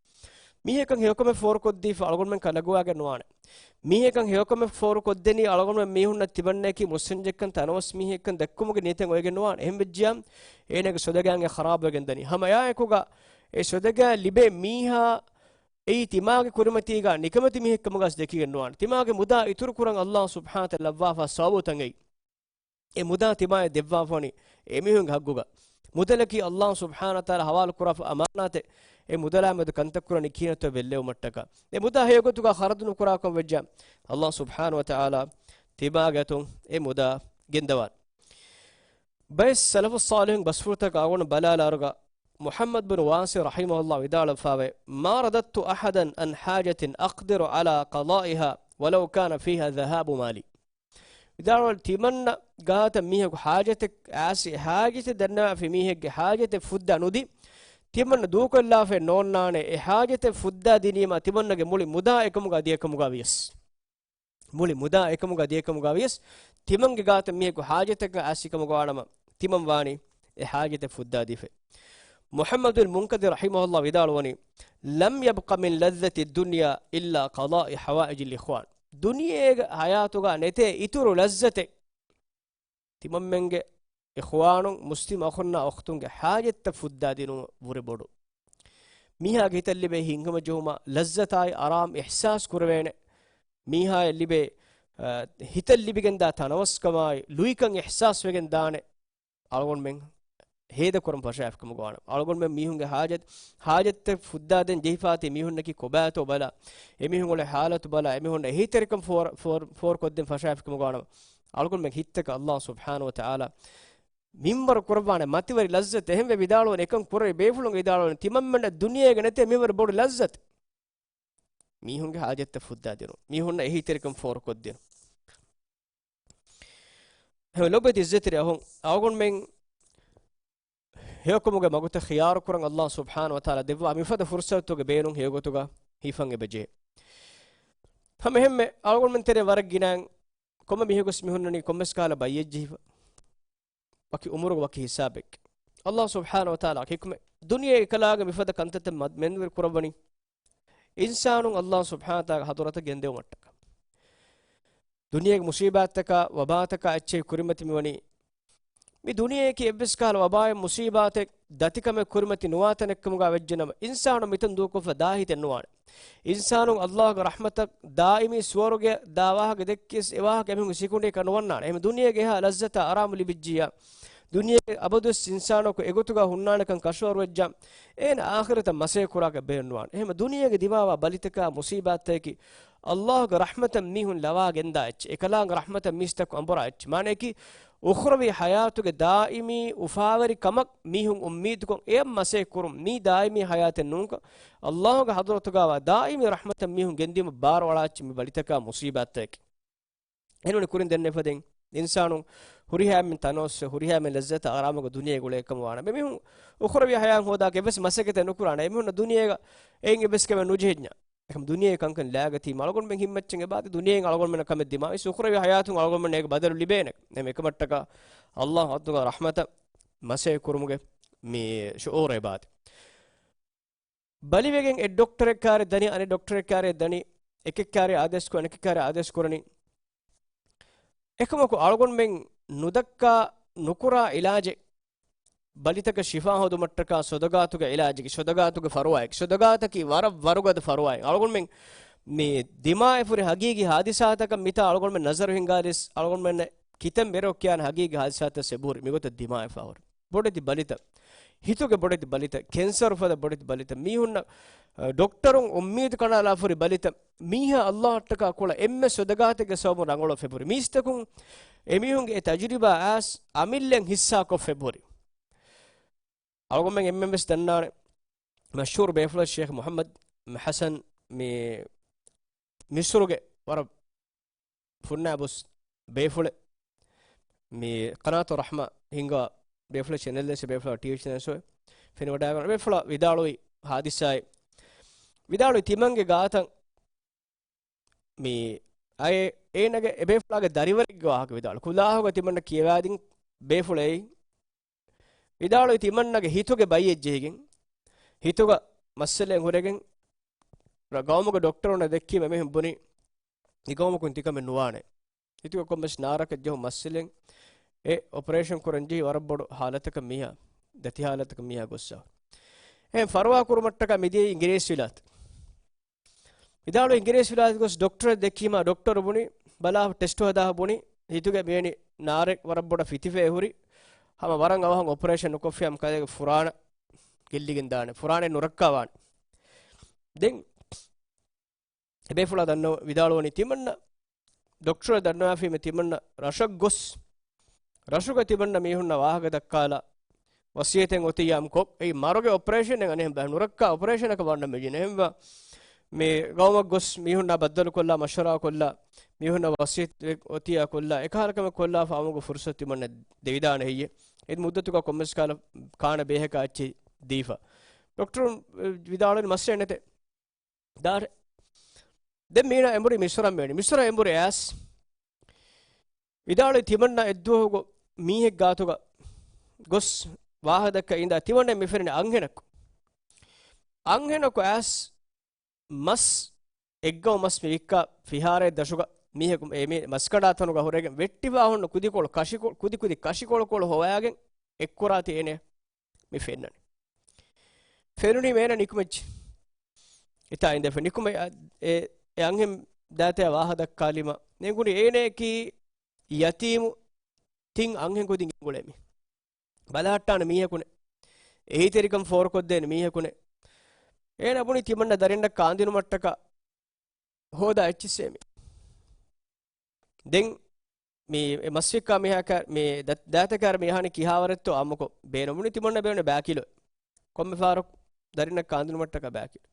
މީހަކަށް ހެޔޮކަމެއް ފޯރުކޮށްދީފަ އަޅުގަނޑުމެން ކަން ނަގަވާގެން ނުވާނެ. މީހަކަށް ހެޔޮކަމެއް ފޯރުކޮށްދެނީ އަޅުގަނޑުމެން މީހުންނަށް ތިމަންނައަކީ މުއްސަންޖެއްކަން ތަނަވަސް މީހެއްކަން ދެއްކުމުގެ ނިޔަތެއް އޮވެގެން ނުވާނެ. އެހެން ވެއްޖިއްޔާ އޭނާގެ ޞަދަޤާތް ޚަރާބުވެގެން ދަނީ. ހަމަ އެއާއެކުގަ އެ ޞަދަޤާތް ލިބޭ މީހާ އެއީ ތިމާގެ ކުރިމަތީގަ ނިކަމެތި މީހެއްކަމުގަސް ދެކިގެން ނުވާނެ. ތިމާގެ މުދާ އިތުރުކުރަން ﷲ ސުބްޙާނަހޫ ވަތަޢާލާ ލައްވާފަ ސަބަބުތައް އެއީ. އެ މުދާ ތިމާޔަށް ދެއްވާފަ ވަނީ އެމީހުންގެ ޙައްޤުގަ. މުދަލަކީ ﷲ ސުބްޙާނަހޫ ވަތަޢާލާ ޙަވާލު ކުރާފަ އަމާނާތެއް. އެ މުދަލާ މެދު ކަންތައް ކުރަނީ ކިހިނެއްތޯ ބެއްލެވުމަށްޓަކާ. އެ މުދާ ހެޔޮގޮތުގަ ޚަރަދު ނުކުރާކަން ވެއްޖާ، ﷲ ސުބްޙާނަހޫ ވަތަޢާލާ ތިމާގެ އަތުން އެ މުދާ ގެންދަވާނެ. ބައެއް ސަލަފުއް ޞާލިޙުން ބަސްފުޅުތަކަށް އަޅުގަނޑު ބަލާލާއިރުގަ، މުޙައްމަދު ބިން ވާޞިޢު ރަޙިމަހުﷲ ވިދާޅުވެފައިވޭ، ما رددت أحدا عن حاجة أقدر على قضائها ولو كان فيها ذهاب مالي. ވިދާޅުވި، ތިމަންނަ ގާތަށް މީހަކު ޙާޖަތެއް އައިސް، ޙާޖަތެއް ދަންނަވާފި މީހެއްގެ ޙާޖަތެއް ފުއްދާ ނުދީ، ތިމަންނަ ދޫކޮށްލާފައެއް ނޯންނާނެ، އެ ޙާޖަތެއް ފުއްދާ ދިނީމާ ތިމަންނަގެ މުޅި މުދާ އެކަމުގަ ދިޔަކަމުގަ ވިޔަސް. މުޅި މުދާ އެކަމުގަ ދިޔަކަމުގަ ވިޔަސް، ތިމަންގެ ގާތަށް މީހަކު ޙާޖަތަކަށް އައިސް ކަމުގަ ވާނަމަ، ތިމަން ވާނީ އެ ޙާޖަތެއް ފުއްދާދީފައި. މުޙައްމަދު ބިން މުންކަދިރު ރަޙިމަހުﷲ ވިދާޅުވަނީ، لم يبق من لذة الدنيا إلا قضاء حوائج الإخوان. ދުނިޔޭގެ ޙަޔާތުގަ ނެތޭ އިތުރު ލައްޒަތެއް، ތިމަންމެންގެ އިޚްވާނުން މުސްލިމް އަޚުންނާ އުޚްތުންގެ ޙާޖަތްތައް ފުއްދާދިނުން ވުރެ ބޮޑު. މީހާގެ ހިތަށް ލިބޭ ހިތްހަމަޖެހުމާ ލައްޒަތާއި އަރާމް އިޙްސާސް ކުރެވޭނެ. މީހާއަށް ލިބޭ، އަ، ހިތަށް ލިބިގެންދާ ތަނަވަސްކަމާއި ލުއިކަން އިޙްސާސް ވެގެން ދާނެ. އަޅުގަނޑުމެން ހޭދަކުރަން ފަށާފިކަމުގަ ވާނަމަ، އަޅުގަނޑުމެން މީހުންގެ ހާޖަތް، ހާޖަތްތައް ފުއްދާދޭން ޖެހިފާތީ މީހުންނަކީ ކޮބާތޯ ބަލާ، އެމީހުން އުޅޭ ހާލަތު ބަލާ، އެމީހުންނަށް އެހީތެރިކަން ފޯރ-، ފޯރ-، ފޯރުކޮށްދޭން ފަށާފިކަމުގަ ވާނަމަ، އަޅުގަނޑުމެން ހިތްތަކަށް ﷲ ސުބްޙާނަހޫ ވަތަޢާލާ މިންވަރު ކުރައްވާނެ މަތިވެރި ލައްޒަތެއް. އެހެންވެ ވިދާޅުވަނީ، އެކަން ކުރެވި ބޭފުޅުން ވިދާޅުވަނީ، ތިމަންމެންނަށް ދުނިޔޭގަ ނެތޭ މިވަރު ބޮޑު ލައްޒަތެއް. މީހުންގެ ހާޖަތްތައް ފުއްދާދިނުން، މީހުންނަށް އެހީތެރިކަން ފޯރުކޮށްދިނުން. ހެމެ ލޮބުވެތި އިއްޒަތްތެރި އަޚުން، އަޅުގަނޑުމެން ހެޔޮކަމުގެ މަގުތައް ޚިޔާރުކުރަން ﷲ ސުބްޙާނަހޫ ވަތަޢާލާ ދެއްވާ މިފަދަ ފުރުޞަތުގެ ބޭނުން ހެޔޮގޮތުގަ ހިފަން އެބަޖެހޭ. ހަމަ އެހެންމެ އަޅުގަނޑުމެން ތެރޭ ވަރަށް ގިނައިން ކޮންމެ މީހަކުވެސް މި ހުންނަނީ ކޮންމެސް ކަހަލަ ބައްޔެއް ޖެހިފަ. ވަކި އުމުރުގެ ވަކި ހިސާބެއްގެ. ﷲ ސުބްޙާނަހޫ ވަތަޢާލާ ހިކުމަތް. ދުނިޔޭގެ އެކަލާނގެ މިފަދަ ކަންތައްތައް މަ-، މެންވެރި ކުރައްވަނީ އިންސާނުން ﷲ ސުބްޙާނަހޫ ވަތަޢާލާގެ ޙަޟްރަތަށް ގެންދެވުމަށްޓަކާ. ދުނިޔޭގެ މުޞީބާތްތަކާ ވަބާތަކާ އެއްޗެހި ކުރިމަތި މިވަނީ، މި ދުނިޔެއަކީ އެއްވެސް ކަހަލަ ވަބާއެއް މުޞީބާތެއް ދަތިކަމެއް ކުރިމަތި ނުވާ ތަނެއްކަމުގަ ވެއްޖެނަމަ، އިންސާނުން މިތަން ދޫކޮށްފަ ދާހިތެއް ނުވާނެ. އިންސާނުން ﷲގެ ރަޙްމަތަށް ދާއިމީ ސުވަރުގެ ދާ ވާހަކަ ދެއްކިޔަސް އެ ވާހަކަ އެމީހުން ސިކުނޑިއަކަށް ނުވަންނާނެ. އެހެން ދުނިޔޭގެ އެހާ ލައްޒަތާ އަރާމު ލިބިއްޖިއްޔާ، ދުނިޔޭގެ އަބަދުވެސް އިންސާނަކު އެގޮތުގަ ހުންނާނެކަން ކަށަވަރުވެއްޖާ، އޭނަ އާޚިރަތަށް މަސައްކަތް ކުރާކަށް ބޭނުންވާނެ. އެހެން ދުނިޔޭގެ ދިމާވާ ބަލިތަކާ މުޞީބާތަކަކީ ﷲގެ ރަޙްމަތަށް މީހުން ލަވާ ގެންދާ އެއްޗެއް، އެކަލާނގެ ރަޙްމަތަށް މީސްތަކު އަނބުރާ އެއްޗެއް. މާނައަކީ، އުޚްރަވީ ޙަޔާތުގެ ދާއިމީ އުފާވެރި ކަމަށް މީހުން އުއްމީދުކޮށް، އެޔަށް މަސައްކަތް ކުރުން، މީ ދާއިމީ ޙަޔާތެއް ނޫންކަން، ﷲގެ ޙަޟްރަތުގަވާ ދާއިމީ ރަޙްމަތަށް މީހުން ގެންދިޔުމަށް ބާރުއަޅާ އެއްޗެއް މި ބަލިތަކާ މުޞީބާތަކަކީ. އެހެންވެ ކުރިން ދެންނެވި ފަދައިން، އިންސާނުން ހުރިހާ އެންމެން ތަނަވަސްވެ، ހުރިހާ އެންމެން ލައްޒަތާ އަރާމުގެ ދުނިޔޭގަ އުޅޭ ކަމަށް ވާނަމަ، އެމީހުން އުޚްރަވީ ޙަޔާތް ހޯދާކަށް އެއްވެސް މަސައްކަތެއް ނުކުރާނެ. އެމީހުންނަށް ދުނިޔޭގަ އެއިން އެއްވެސް ކަމެއް ނުޖެހެންޏާ. އެކަމް ދުނިޔޭ ކަންކަން ލާގަތީމަ އަޅުގަނޑުމެން ހިތްމައްޗަށް އެބައާދޭ، ދުނިޔެއިން އަޅުގަނޑުމެންނަށް ކަމެއް ދިމާވީސް އުޚްރަވީ ޙަޔާތުން އަޅުގަނޑުމެންނަށް އޭގެ ބަދަލު ލިބޭނެ. އެހެން އެކަމަށްޓަކާ ﷲ އަދުގަ ރަޙްމަތަށް މަސައްކަތް ކުރުމުގެ މި ޝުޢޫރު އެބައާދޭ. ބަލިވެގެން އެއް ޑޮކްޓަރެއް ކާރި ދަނީ، އަނެއް ޑޮކްޓަރެއް ކާރި ދަނީ، އެކެއް ކާރި އާދޭސް ކުރަނީ، އަނެކެއް ކާރި އާދޭސް ކުރަނީ. އެކަމަކު އަޅުގަނޑުމެން ނުދައްކާ ނުކުރާ ޢިލާޖެއް، ބަލިތަކަށް ޝިފާ ހޯދުމަށްޓަކާ ޞަދަޤާތުގެ ޢިލާޖަކީ، ޞަދަޤާތުގެ ފަރުވާއެކޭ. ޞަދަޤާތަކީ ވަރަށް ވަރުގަދަ ފަރުވާއެއް. އަޅުގަނޑުމެން މި ދިމާވެފަ ހުރި ހަގީގީ ހާދިސާތަކަށް މިތާ އަޅުގަނޑުމެން ނަޒަރު ހިންގާލިޔަސް، އަޅުގަނޑުމެންނަށް ކިތަންމެ އިރަކު ކިޔާނެ ހަގީގީ ހާދިސާތައް އެބަހުރި. މިގޮތަށް ދިމާވެފަ ހުރި. ބޮޑެތި ބަލިތައް. ހިތުގެ ބޮޑެތި ބަލިތައް. ކެންސަރު ފަދަ ބޮޑެތި ބަލިތައް. މީހުންނަށް، އަ، ޑޮކްޓަރުން އުއްމީދު ކަނޑާލާފަ ހުރި ބަލިތައް. މީހާ ﷲއަށްޓަކާ ކުޅަ އެންމެ ޞަދަޤާތެއްގެ ސަބަބުން ރަނގަޅުވެފަ ހުރި. މީސްތަކުން އެމީހުންގެ އެ ތަޖުރިބާ އައިސް އަމިއްލައިން ހިއްސާކޮށްފަ ހުރި. އަޅުގަނޑުމެން އެންމެންވެސް ދަންނާނެ މަޝްހޫރު ބޭފުޅެއް ޝޭޚް މުޙައްމަދު ޙަސަން މި މިޞްރުގެ ވަރަށް ފުންނާބުސް ބޭފުޅެއް. މި ޤަނާތު ރަޙްމާ ހިންގާ ބޭފުޅެއް، ޗެނެލްއެއް ބޭފުޅާ ޓީވީ ޗެނެލްސް ފެނިވަޑައިގަންނަ ބޭފުޅާ ވިދާޅުވި ހާދިސާއެއް. ވިދާޅުވި ތިމަންގެ ގާތަށް މި އައި އޭނަގެ އެ ބޭފުޅާގެ ދަރިވަރެއްގެ ވާހަކަ ވިދާޅު. ކުލާހުގަ ތިމަންނަ ކިޔަވާދިން ބޭފުޅެއް ވިދާޅުވި ތިމަންނަގެ ހިތުގެ ބައްޔެއް ޖެހިގެން، ހިތުގަ މައްސަލައެއް ހުރެގެން، ރ-، ގައުމުގެ ޑޮކްޓަރުންނަށް ދެއްކީމަ އެމީހުން ބުނި، މި ގައުމަކުން ތިކަމެއް ނުވާނެ. ހިތުގަ ކޮންމެސް ނާރަކަށް ޖެހުނު މައްސަލައެއް އެ އޮޕަރޭޝަން ކުރަން ޖެހި ވަރަށް ބޮޑު ހާލަތަކަށް މީހާ، ދަތި ހާލަތަކަށް މީހާ ގޮއްސަ. އެހެން ފަރުވާ ކުރުމަށްޓަކާ މިދިޔައީ އިނގިރޭސި ވިލާތު. ވިދާޅުވި އިނގިރޭސި ވިލާތު ގޮސް ޑޮކްޓަރަށް ދެއްކީމާ ޑޮކްޓަރު ބުނި، ބަލާ ޓެސްޓު ހަދާ ބުނި، ހިތުގެ މިވެނި ނާރެއް ވަރަށް ބޮޑަށް ފިތިފައި ހުރި، ހަމަ ވަރަށް އަވަހަށް އޮޕަރޭޝަން ނުކޮށްފިއްޔާ ކަލޭގެ ފުރާނަ ގެއްލިގެން ދާނެ، ފުރާނަ ނުރައްކާވާނެ. ދެން އެބޭފުޅާ ދަންނަވަ-، ވިދާޅުވަނީ ތިމަންނަ ޑޮކްޓަރަށް ދަންނަވާފީމެ ތިމަންނަ ރަށަށް ގޮސް، ރަށުގަ ތިމަންނަ މީހުންނަށް ވާހަކަ ދައްކާލާ، ވަސިއްޔަތެއް އޮތިއްޔާ ކޮށް، އެއީ މަރުގެ އޮޕަރޭޝަނެއް އަނެއް ނުރައްކާ އޮޕަރޭޝަނަކަށް ވަންނަ މި ޖިން. އެހެންވެ، މި ގައުމަށް ގޮސް މީހުންނާ ބައްދަލުކޮށްލާ، މަޝްވަރާ ކޮށްލާ، މީހުންނަށް ވަސިއްޔަތެއް އޮތިއްޔާ ކޮށްލާ، އެކަހަލަ ކަމެއް ކޮށްލާފަ އައުމުގެ ފުރުސަތު ތިމަންނަ ދެވިދާނެ ހެއްޔޭ؟ އެ މުއްދަތުގަ ކޮންމެސް ކަހަލަ ކާނެ ބޭހަކާ އެއްޗެއް ދީފަ. ޑޮކްޓަރު ވިދާޅުވި މައްސަލައެއް ނެތޭ. ދާރެ. ދެން މީނާ އެނބުރި މިސްރަށް މިވެނި. މިސްރަށް އެނބުރި އައިސް ވިދާޅުވި ތިމަންނަ އެއްދުވަހުގަ މީހެއް ގާތުގަ ގޮސް ވާހަކަ ދައްކަ އިންދާ ތިމަންނަ މި ފެނި އަންހެނަކު. އަންހެނަކު އައިސް މަސް، އެއްގައު މަސް މި ވިއްކާ ފިހާރައެއް ދަށުގަ މީހަކު އެ މި މަސްކަނޑާތަނުގަ ހުރެގެން ވެއްޓިފާ ހުންނަ ކުދިކޮޅު ކަށިކޮ-، ކުދި ކުދި ކަށިކޮޅުކޮޅު ހޮވާގެން އެއްކުރާތީ އޭނެ މި ފެންނަނީ. ފެނުނީ މޭނަ ނިކުމެއްޖެ. އެތާ އިނދެފަ ނިކުމެ އަ-، އެ، އެ އަންހެން ދާތަޔަށް ވާހަ ދައްކާލީމަ ނެގުނީ އޭނައަކީ ޔަތީމު ތިން އަންހެން ކުދިން ގެންގުޅޭ މީ. ބަލަހައްޓާނެ މީހަކުނެއް، އެހީތެރިކަން ފޯރުކޮށްދޭނެ މީހަކުނެއް. އޭނަ ބުނި ތިމަންނަ ދަރިންނަށް ކާންދިނުމަށްޓަކާ ހޯދާ އެއްޗިއްސޭ މި. ދެން މި މަސްވިއްކާ މީހާ ކާ-، މި ދަ-، ދާތަކާރަ މި އަހާނީ ކިހާވަރެއްތޯ އާއްމުކޮށް ބޭނުން ބުނި ތިމަންނަ ބޭނުން ބައި ކިލޯ. ކޮންމެ ފަހަރަކު ދަރިންނަށް ކާންދިނުމަށްޓަކާ ބައި ކިލޯ.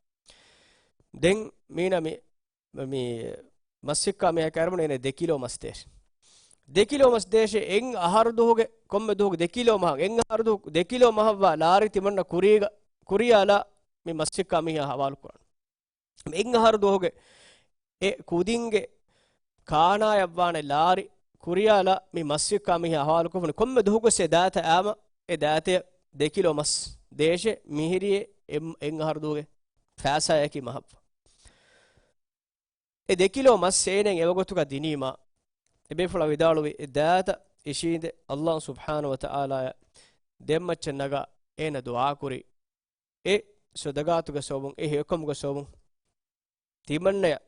ދެން މީނަ މި، މި މަސްވިއްކާ މީހާ ކާރަ ބުނި އޭނަ ދެ ކިލޯ މަސް ދޭށޭ. ދެ ކިލޯ މަސް ދޭށޭ އެއް އަހަރު ދުވަހުގެ، ކޮންމެ ދުވަހުގެ ދެ ކިލޯ މަހަށް، އެއް އަހަރު ދުވަހު ދެ ކިލޯ މަހަށްވާ ލާރި ތިމަންނަ ކުރީގަ، ކުރިޔާލާ މި މަސްވިއްކާ މީހާ ހަވާލު ކުރާނެ. އެއް އަހަރު ދުވަހުގެ އެ ކުދިންގެ ކާނާޔަށްވާނެ ލާރި ކުރިޔާލާ މި މަސްވިއްކާ މީހާ ހަވާލުކޮށްފަނީ ކޮންމެ ދުވަހުގެސް އެ ދާތަ އާމަ އެ ދާތަޔަށް ދެ ކިލޯ މަސް ދޭށޭ މިހިރީ އެ-، އެއް އަހަރު ދުވަހުގެ ފައިސާއަކީ މަހަށްވާ. އެ ދެ ކިލޯ މަސް އޭނައަށް އެވަގުތުގަ ދިނީމާ، އެބޭފުޅާ ވިދާޅުވި އެ ދާތަ އިށީނދެ އައްލާހު ސުބްޙާނަހު ވަތަޢާލާއަށް ދެންމައްޗަށް ނަގާ އޭނަ ދުޢާކުރި. އެ ޞަދަޤާތުގެ ސަބަބުން، އެ ހެޔޮކަމުގެ ސަބަބުން ތިމަންނަޔަށް،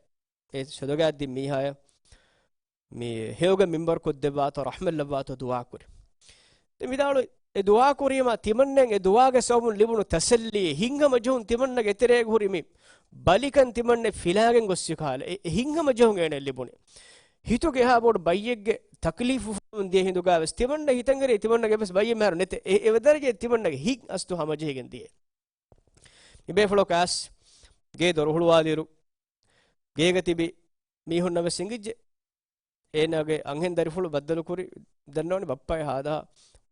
އެ ޞަދަޤާތް ދިން މީހާޔަށް މި ހެޔޮގެ މިންބަރު ކޮށްދެއްވާތޯ، ރަޙްމަތް ލައްވާތޯ ދުޢާ ކުރި. ދެން ވިދާޅުވި، އެ ދުޢާ ކުރީމާ ތިމަންނައަށް އެ ދުޢާގެ ސަބަބުން ލިބުނު ތަސައްލީ، ހިތްހަމަޖެހުން ތިމަންނަގެ އެތެރޭގަ ހުރި މި ބަލިކަން ތިމަންނަ ފިލާގެން ގޮއްސި ކަހަލަ، އެ، އެ ހިތްހަމަޖެހުން އޭނަ ލިބުނީ. ހިތުގެ އެހާ ބޮޑު ބައްޔެއްގެ ތަކްލީފު އުފަން ދިޔަ ހިނދުގަވެސް ތިމަންނަ ހިތަށް އެރީ ތިމަންނަގެ އެއްވެސް ބައްޔެއް މިހާރު ނެތެ. އެ، އެ ދަރަޖައަށް ތިމަންނަގެ ހިތް އަސްލު ހަމަޖެހިގެން ދިޔަ. މި ބޭފުޅަކު އައިސް ގޭ ދޮރު ހުޅުވާލިއިރު، ގޭގަ ތިބި މީހުންނަށް ވެސް އެނގިއްޖެ. އޭނާގެ އަންހެން ދަރިފުޅު ބައްދަލުކުރި، ދަންނަވަނީ ބައްޕައަށް ހާދަހާ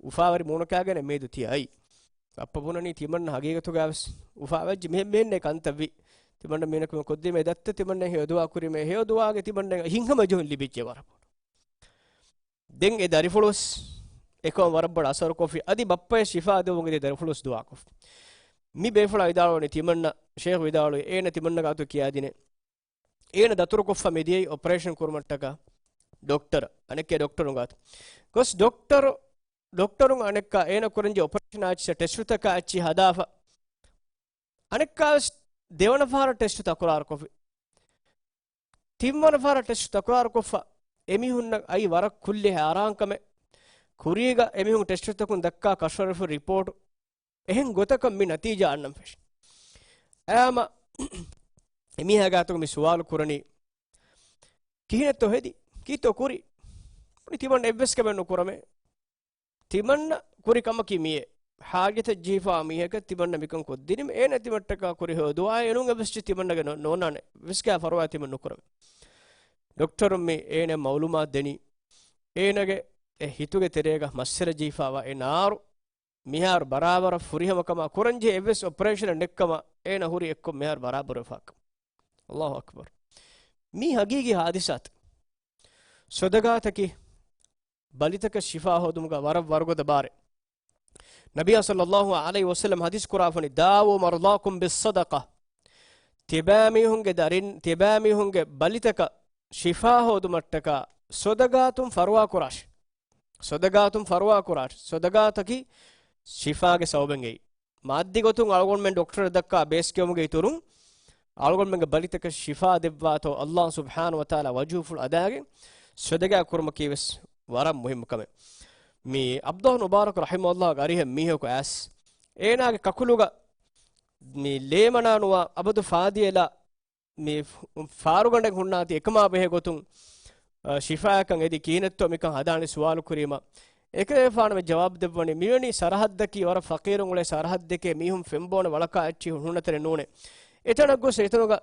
އުފާވެރި މޫނަކާގެން މިއަދު ތިޔަ އައީ. ބައްޕަ ބުނަނީ ތިމަންނަ ހަގީގަތުގަވެސް އުފާވެއްޖެ މިހެން މިހެންނޭ ކަންތައްވީ. ތިމަންނަ މީނަކު ކޮށްދީމޭ ދައްތަ ތިމަންނަ ހެޔޮ ދުޢާ ކުރީމޭ ހެޔޮ ދުޢާގެ ތިމަންނަ ހިތްހަމަޖެހުން ލިބިއްޖެ ވަރަށް ބޮޑު. ދެން އެ ދަރިފުޅުސް އެކަމަށް ވަރަށް ބޮޑަށް އަސަރުކޮށްފި. އަދި ބައްޕަޔަށް ޝިފާ ދެވުން އެދި ދަރިފުޅުސް ދުޢާކޮށްފި. މި ބޭފުޅާ ވިދާޅުވަނީ ތިމަންނަ ޝޭޚް ވިދާޅުވި އޭނަ ތިމަންނަ ގާތު ކިޔާދިނެ. އޭނަ ދަތުރުކޮށްފަ މިދިޔައީ އޮޕަރޭޝަން ކުރުމަށްޓަކާ ޑޮކްޓަރ، އަނެއްކާ ޑޮކްޓަރުން ގާތު. ގޮސް ޑޮކްޓަރު، ޑޮކްޓަރުން އަނެއްކާ އޭނަ ކުރަންޖެ އޮޕަރޭޝަނާ އެއްޗިއްސަށް ޓެސްޓުތަކާ އެއްޗި ހަދާފަ. އަނެއްކާވެސް ދެވަނަ ފަހަރަށް ޓެސްޓު ތަކުރާރުކޮށްފި. ތިންވަނަ ފަހަރަށް ޓެސްޓު ތަކުރާރުކޮށްފަ އެމީހުންނަށް އައި ވަރަށް ކުއްލި ހައިރާންކަމެއް. ކުރީގަ އެމީހުން ޓެސްޓުތަކުން ދައްކާ ކަށަވަރު ރިޕޯޓު އެހެން ގޮތަކަށް މި ނަތީޖާ އަންނަން ފެށި. އައިމަ އެމީހާ ގާތުގަ މި ސުވާލު ކުރަނީ، ކިހިނެއްތޯ ހެދި؟ ކީއްތޯ ކުރީ؟ ތިމަން އެއްވެސް ކަމެއް ނުކުރަމޭ. ތިމަންނަ ކުރި ކަމަކީ މިއޭ. ހާޖަތަށް ޖެހިފާ މީހަކަށް ތިމަންނަ މިކަން ކޮށްދިނީމަ އޭނަ ތިމަންޓަކާ ކުރި ހެޔޮ ދުޢާއެއް ނޫން އެއްވެސް ތިމަންނަގެ ނޯ-، ނޯންނާނެ. ވެސް ކާ ފަރުވާ ތިމަން ނުކުރަމޭ. ޑޮކްޓަރުން މި އޭނަ މައުލޫމާތު ދެނީ. އޭނަގެ އެ ހިތުގެ ތެރޭގަ މައްސަލަ ޖެހިފާވާ އެ ނާރު މިހާރު ބަރާބަރަށް ފުރިހަމަކަމާ ކުރަންޖެހޭ އެއްވެސް އޮޕަރޭޝަނެއް ނެއްކަމަށް އޭނަ ހުރި އެއްކޮށް މިހާރު ބަރާބަރުވެފާކަމަށް. އައްލާހު އަކްބަރު. މީ ހަގީގީ ހާދިސާތައް. ޞަދަޤާތަކީ ބަލިތަކަށް ޝިފާ ހޯދުމުގަ ވަރަށް ވަރުގަދަ ބާރެއް. ނަބިއްޔާ ޞައްލައްލާހު ޢަލައިހި ވަސައްލަމް ޙަދީޘް ކުރާފަނި، "داووا مرضاكم بالصدقة." ތިބާމީހުންގެ ދަރިން، ތިބާމީހުންގެ ބަލިތަކަށް ޝިފާ ހޯދުމަށްޓަކާ ޞަދަޤާތުން ފަރުވާ ކުރާށި. ޞަދަޤާތުން ފަރުވާ ކުރާށި. ޞަދަޤާތަކީ ޝިފާގެ ސަބަބެއް އެއީ. މާއްދީ ގޮތުން އަޅުގަނޑުމެން ޑޮކްޓަރަށް ދައްކާ ބޭސްކިޔުމުގެ އިތުރުން، އަޅުގަނޑުމެންގެ ބަލިތަކަށް ޝިފާ ދެއްވާތޯ، އައްލާހު ސުބްޙާނަހު ވަތަޢާލާ ވަޖްހުފުޅު އަދާގެން ޞަދަޤާ ކުރުމަކީ ވެސް ވަރަށް މުހިއްމު ކަމެއް. މި ޢަބްދުﷲ މުބާރަކު ރަޙިމަހުﷲގެ އަރިހަށް މީހަކު އައިސް، އޭނާގެ ކަކުލުގަ މި ލޭމަނާ ނުވާ އަބަދު ފާދިޔަލާ މި ފާރުގަނޑެއް ހުންނާތީ އެކަމާ ބެހޭ ގޮތުން، އަ، ޝިފާއަކަށް އެދި ކިހިނެއްތޯ މިކަން ހަދާނީ ސުވާލު ކުރީމަ، އެކަލޭފާނަމެ ޖަވާބު ދެއްވަނީ، މިވެނި ސަރަހައްދަކީ ވަރަށް ފަޤީރުން އުޅޭ ސަރަހައްދެކޭ، މީހުން ފެންބޯނެ ވަޅަކާ އެއްޗިހި ހުންނަ ތެރެއް ނޫނޭ. އެތަނަށް ގޮސް އެތަނުގަ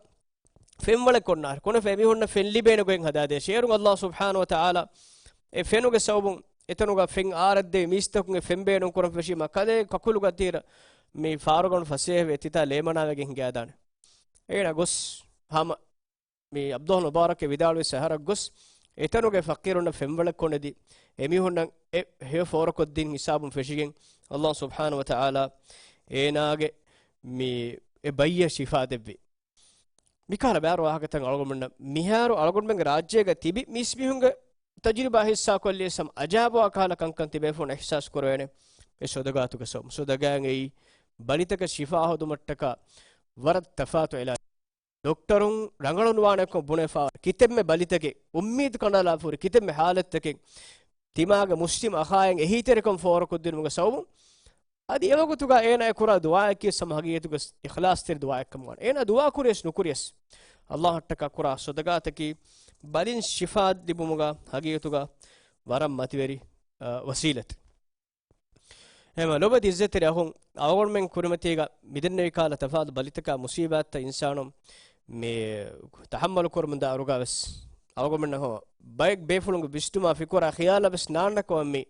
ފެންވަޅެއް ކޮންނާރި. ކޮނެފަ އެމީހުންނަށް ފެން ލިބޭނެ ގޮތް ހަދާދޭށޭ. އޭރުން އައްލާހު ސުބްޙާނަހު ވަތަޢާލާ އެ ފެނުގެ ސަބަބުން އެތަނުގަ ފެން އާރަށްދެވި މީސްތަކުންގެ ފެން ބޭނުން ކުރަން ފެށީމަ، ކަލޭ ކަކުލުގަ ތިއިރަ މި ފާރުގަނޑު ފަސޭހަވެ ތިތާ ލޭމަނާވެގެން ހިނގާދާނެ. އޭނަ ގޮސް ހަމަ މި ޢަބްދުﷲ މުބާރަކެއް ވިދާޅުވި ސަހަރަށް ގޮސް، އެތަނުގެ ފަޤީރުންނަށް ފެންވަޅެއް ކޮނެދި، އެމީހުންނަށް އެ ހެޔޮ ފޯރުކޮށްދިން ހިސާބުން ފެށިގެން، އައްލާހު ސުބްޙާނަހު ވަތަޢާލާ އޭނާގެ މި އެ ބައްޔަށް ޝިފާ ދެއްވި. މިކަހަލަ ބާރު ވާހަކަތައް އަޅުގަނޑުމެންނަށް މިހާރު އަޅުގަނޑުމެންގެ ރާއްޖޭގަ ތިބި މީސްމީހުންގެ ތަޖުރިބާ ހިއްސާކޮށްލިޔަސް ހަމަ އަޖާބުވާ ކަހަލަ ކަންކަން ތިބޭފުޅުން އިޙްސާސް ކުރެވޭނެ. އެ ޞަދަޤާތުގެ ސަބަބުން، ޞަދަޤާއިން އެއީ ބަލިތަކަށް ޝިފާ ހޯދުމަށްޓަކާ ވަރަށް ތަފާތު ޢިލާޖެއް. ޑޮކްޓަރުން ރަނގަޅުނުވާނެކަން ބުނެފާވާ ކިތަންމެ ބަލިތަކެއް، އުއްމީދު ކަނޑާލާފަ ހުރި ކިތަންމެ ޙާލަތްތަކެއް، ތިމާގެ މުސްލިމް އަޚާއިން އެހީތެރިކަން ފޯރުކޮށްދިނުމުގެ ސަބަބުން އަދި އެވަގުތުގަ އޭނާ އެ ކުރާ ދުޢާއަކީ ހަމަ ހަގީގަތުގަ އިޚްލާޞްތެރި ދުޢާއެއްކަމުގަ ވާނެ. އޭނާ ދުޢާ ކުރިޔަސް ނުކުރިޔަސް، ﷲ އަށްޓަކާ ކުރާ ޞަދަޤާތަކީ ބަލިން ޝިފާ ލިބުމުގަ ހަގީގަތުގަ ވަރަށް މަތިވެރި، އަ، ވަސީލަތެއް. އެހެންވެ ލޮބުވެތި އިއްޒަތްތެރި އަޚުން، އަޅުގަނޑުމެން ކުރިމަތީގަ މިދެންނެވި ކަހަލަ ތަފާތު ބަލިތަކާ މުޞީބާތްތައް އިންސާނުން މި ތަޙައްމަލު ކުރަމުންދާ އިރުގަ ވެސް، އަޅުގަނޑުމެންނަށް ހަމަ ބައެއް ބޭފުޅުންގެ ވިސްނުމާ ފިކުރާ ޚިޔާލަށް ވެސް ނާންނަ ކަމަށް މި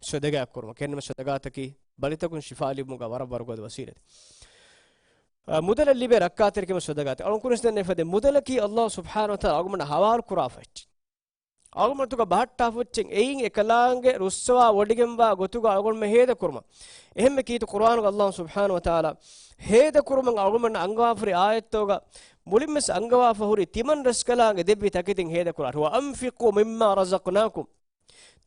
ޞަދަޤާތް ކުރުމަށް. ކެނޑިމަ ޞަދަޤާތަކީ ބަލިތަކުން ޝިފާ ލިބުމުގަ ވަރަށް ވަރުގަދަ ވަސީލަތެއް. އަ، މުދަލަށް ލިބޭ ރައްކާތެރިކަމަށް ޞަދަޤާތެއް. އަޅުން ކުރިން ދެންނެވި ފަދަ މުދަލަކީ ﷲ ސުބްޙާނަހޫ ވަތަޢާލާ އަޅުގަނޑުމެންނަށް ޙަވާލު ކުރާފަ އެއްޗެއް. އަޅުގަނޑުމެންނަށް ބަހައްޓާފަ އެއްޗެއް އެއީ އެކަލާނގެ ރުއްސަވާ ވޮޑިގެންވާ ގޮތުގަ އަޅުގަނޑުމެން ހޭދަކުރުމަށް. އެހެންވެ ކީރިތި ޤުރުއާނުގަ ﷲ ސުބްޙާނަހޫ ވަތަޢާލާ ހޭދަކުރުމަށް އަޅުގަނޑުމެންނަށް އަންގަވާފަ ހުރި އާޔަތްތަކުގަ މުޅިންވެސް އަންގަވާފަ ހުރި ތިމަން ރަސްކަލާނގެ ދެއްވި ތަކެތިން ހޭދަކުރާށޭ. وأنفقوا مما رزقناكم.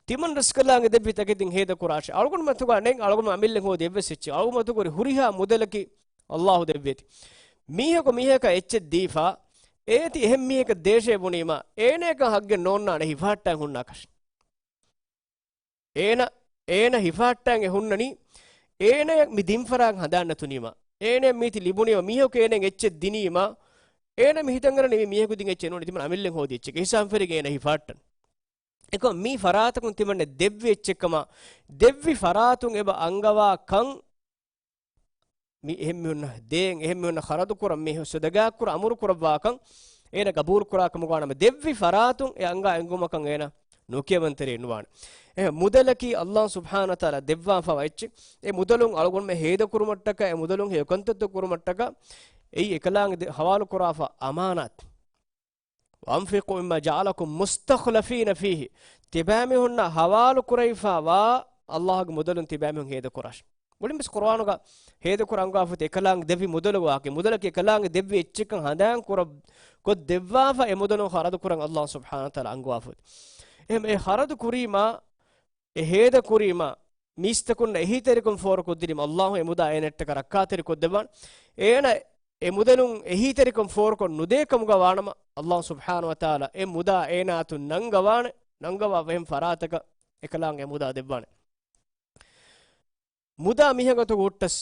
ތިމަން ރަސްކަލާނގެ ދެއްވި ތަކެތިން ހޭދަކުރާށޭ. އަޅުގަނޑުމެން އަތުގަ ނެތް އަޅުގަނޑު އަމިއްލައަށް ހޯދި އެއްވެސް އެއްޗެއް. އަޅުގަނޑުމެން އަތުގަ ހުރި ހުރިހާ މުދަލަކީ ﷲ ދެއްވިއޭތި. މީހަކު މީހަކަށް އެއްޗެއް ދީފަ، އޭތި އެހެން މީހަކަށް ދޭށޭ ބުނީމަ، އޭނަޔަކަށް ޙައްޤެއް ނޯންނާނެ ހިފަހައްޓާން ހުންނާކަށް. އޭނަ، އޭނަ ހިފަހައްޓާން އެ ހުންނަނީ، އޭނަޔަށް މި ދިން ފަރާތް ހަނދާން ނެތުނީމަ، އޭނަޔަށް މީތި ލިބުނީމަ، މީހަކު އޭނަޔަށް އެއްޗެއް ދިނީމަ، އޭނަ މި ހިތަށް އަރަނީ މީ މީހަކު ދިން އެއްޗެއް ނޫނީ، ތިމަން އަމިއްލައަށް ހޯދި އެއްޗެއް. އެހިސާބުން ފެށިގެން އޭނަ ހިފަހައްޓަން. އެކަމަ މި ފަރާތަކުން ތިމަންނަ ދެއްވި އެއްޗެއްކަމަށް، ދެއްވި ފަރާތުން އެބަ އަންގަވާ ކަން، މި އެހެން މީހުންނަށް ދޭން، އެހެން މީހުންނަށް ޚަރަދު ކުރަން، މީހުން ޞަދަޤާތް ކުރަން އަމުރު ކުރައްވާކަން އޭނަ ޤަބޫލު ކުރާ ކަމުގަ ވާނަމަ، ދެއްވި ފަރާތުން އެ އަންގާ އެނގުމަކަށް އޭނަ ނުކިޔަވަންތެރިއެއް ނުވާނެ. އެހެން މުދަލަކީ ﷲ ސުބްޙާނަހޫ ވަތަޢާލާ ދެއްވާފައިވާ އެއްޗެއް. އެ މުދަލުން އަޅުގަނޑުމެން ހޭދަކުރުމަށްޓަކާ، އެ މުދަލުން ހެޔޮ ކަންތައްތައް ކުރުމަށްޓަކާ، އެއީ އެކަލާނގެ ދެ-، ޙަވާލު ކުރާފަ އަމާނާތް. وأنفقوا مما جعلكم مستخلفين فيه. ތިބާމީހުންނަށް ޙަވާލު ކުރެވިފައިވާ ﷲގެ މުދަލުން ތިބާމީހުން ހޭދަކުރާށޭ. މުޅިންވެސް ޤުރުއާނުގަ ހޭދަކުރަން އަންގާފައި އެކަލާނގެ ދެއްވި މުދަލުގެ ވާހަކަ. މުދަލަކީ އެކަލާނގެ ދެއްވި އެއްޗެއްކަން ހަނދާން ކުރަ-، ކޮށް ދެއްވާފަ އެ މުދަލުން ޚަރަދު ކުރަން ﷲ ސުބްޙާނަހޫ ވަތަޢާލާ އަންގަވާފައި. އެހެން އެ ޚަރަދު ކުރީމާ، އެ ހޭދަ ކުރީމާ، މީސްތަކުންނަށް އެހީތެރިކަން ފޯރުކޮށްދިނީމަ، ﷲ އެ މުދާ އޭނައަށްޓަކާ ރައްކާތެރިކޮށްދެއްވާނެ. އޭނަ އެ މުދަލުން އެހީތެރިކަން ފޯރުކޮށް ނުދޭ ކަމުގަ ވާނަމަ، ﷲ ސުބްޙާނަހޫ ވަތަޢާލާ އެ މުދާ އޭނާއަތުން ނަންގަވާނެ، ނަންގަވާ އެހެން ފަރާތަކަށް އެކަލާނގެ އެ މުދާ ދެއްވާނެ. މުދާ މިހެން އަތުގަ ހުއްޓަސް،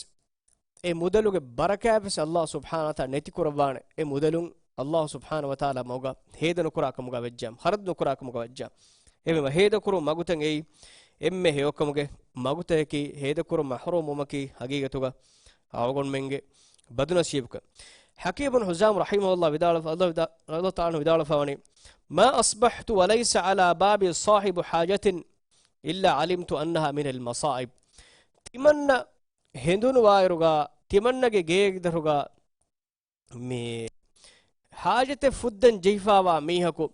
އެ މުދަލުގެ ބަރަކާތްވެސް ﷲ ސުބްޙާނަހޫ ވަތަޢާލާ ނެތިކުރައްވާނެ. އެ މުދަލުން ﷲ ސުބްޙާނަހޫ ވަތަޢާލާ މަގުގަ ހޭދަ ނުކުރާ ކަމުގަ ވެއްޖާމަ، ޚަރަދު ނުކުރާ ކަމުގަ ވެއްޖާމަ. އެހެންވެ ހޭދަކުރުން މަގުތައް އެއީ އެންމެ ހެޔޮކަމުގެ މަގުތަކަކީ، ހޭދަކުރުން މަޙްރޫމްވުމަކީ ހަގީގަތުގަ އަޅުގަނޑުމެންގެ ބަދުނަސީބުކަން. ޙަކީމް ބިން ހިޒާމް ރަޙިމަހުﷲ ވިދާޅު-، ރަޟިޔަﷲ ތަޢާލާ ވިދާޅުވާ ވަނީ، ما أصبحت وليس على بابي صاحب حاجة إلا علمت أنها من المصائب. ތިމަންނަ ހެނދުނުވާއިރުގަ، ތިމަންނަގެ ގޭގެ ދަށުގަ މި ޙާޖަތެއް ފުއްދަން ޖެހިފައިވާ މީހަކު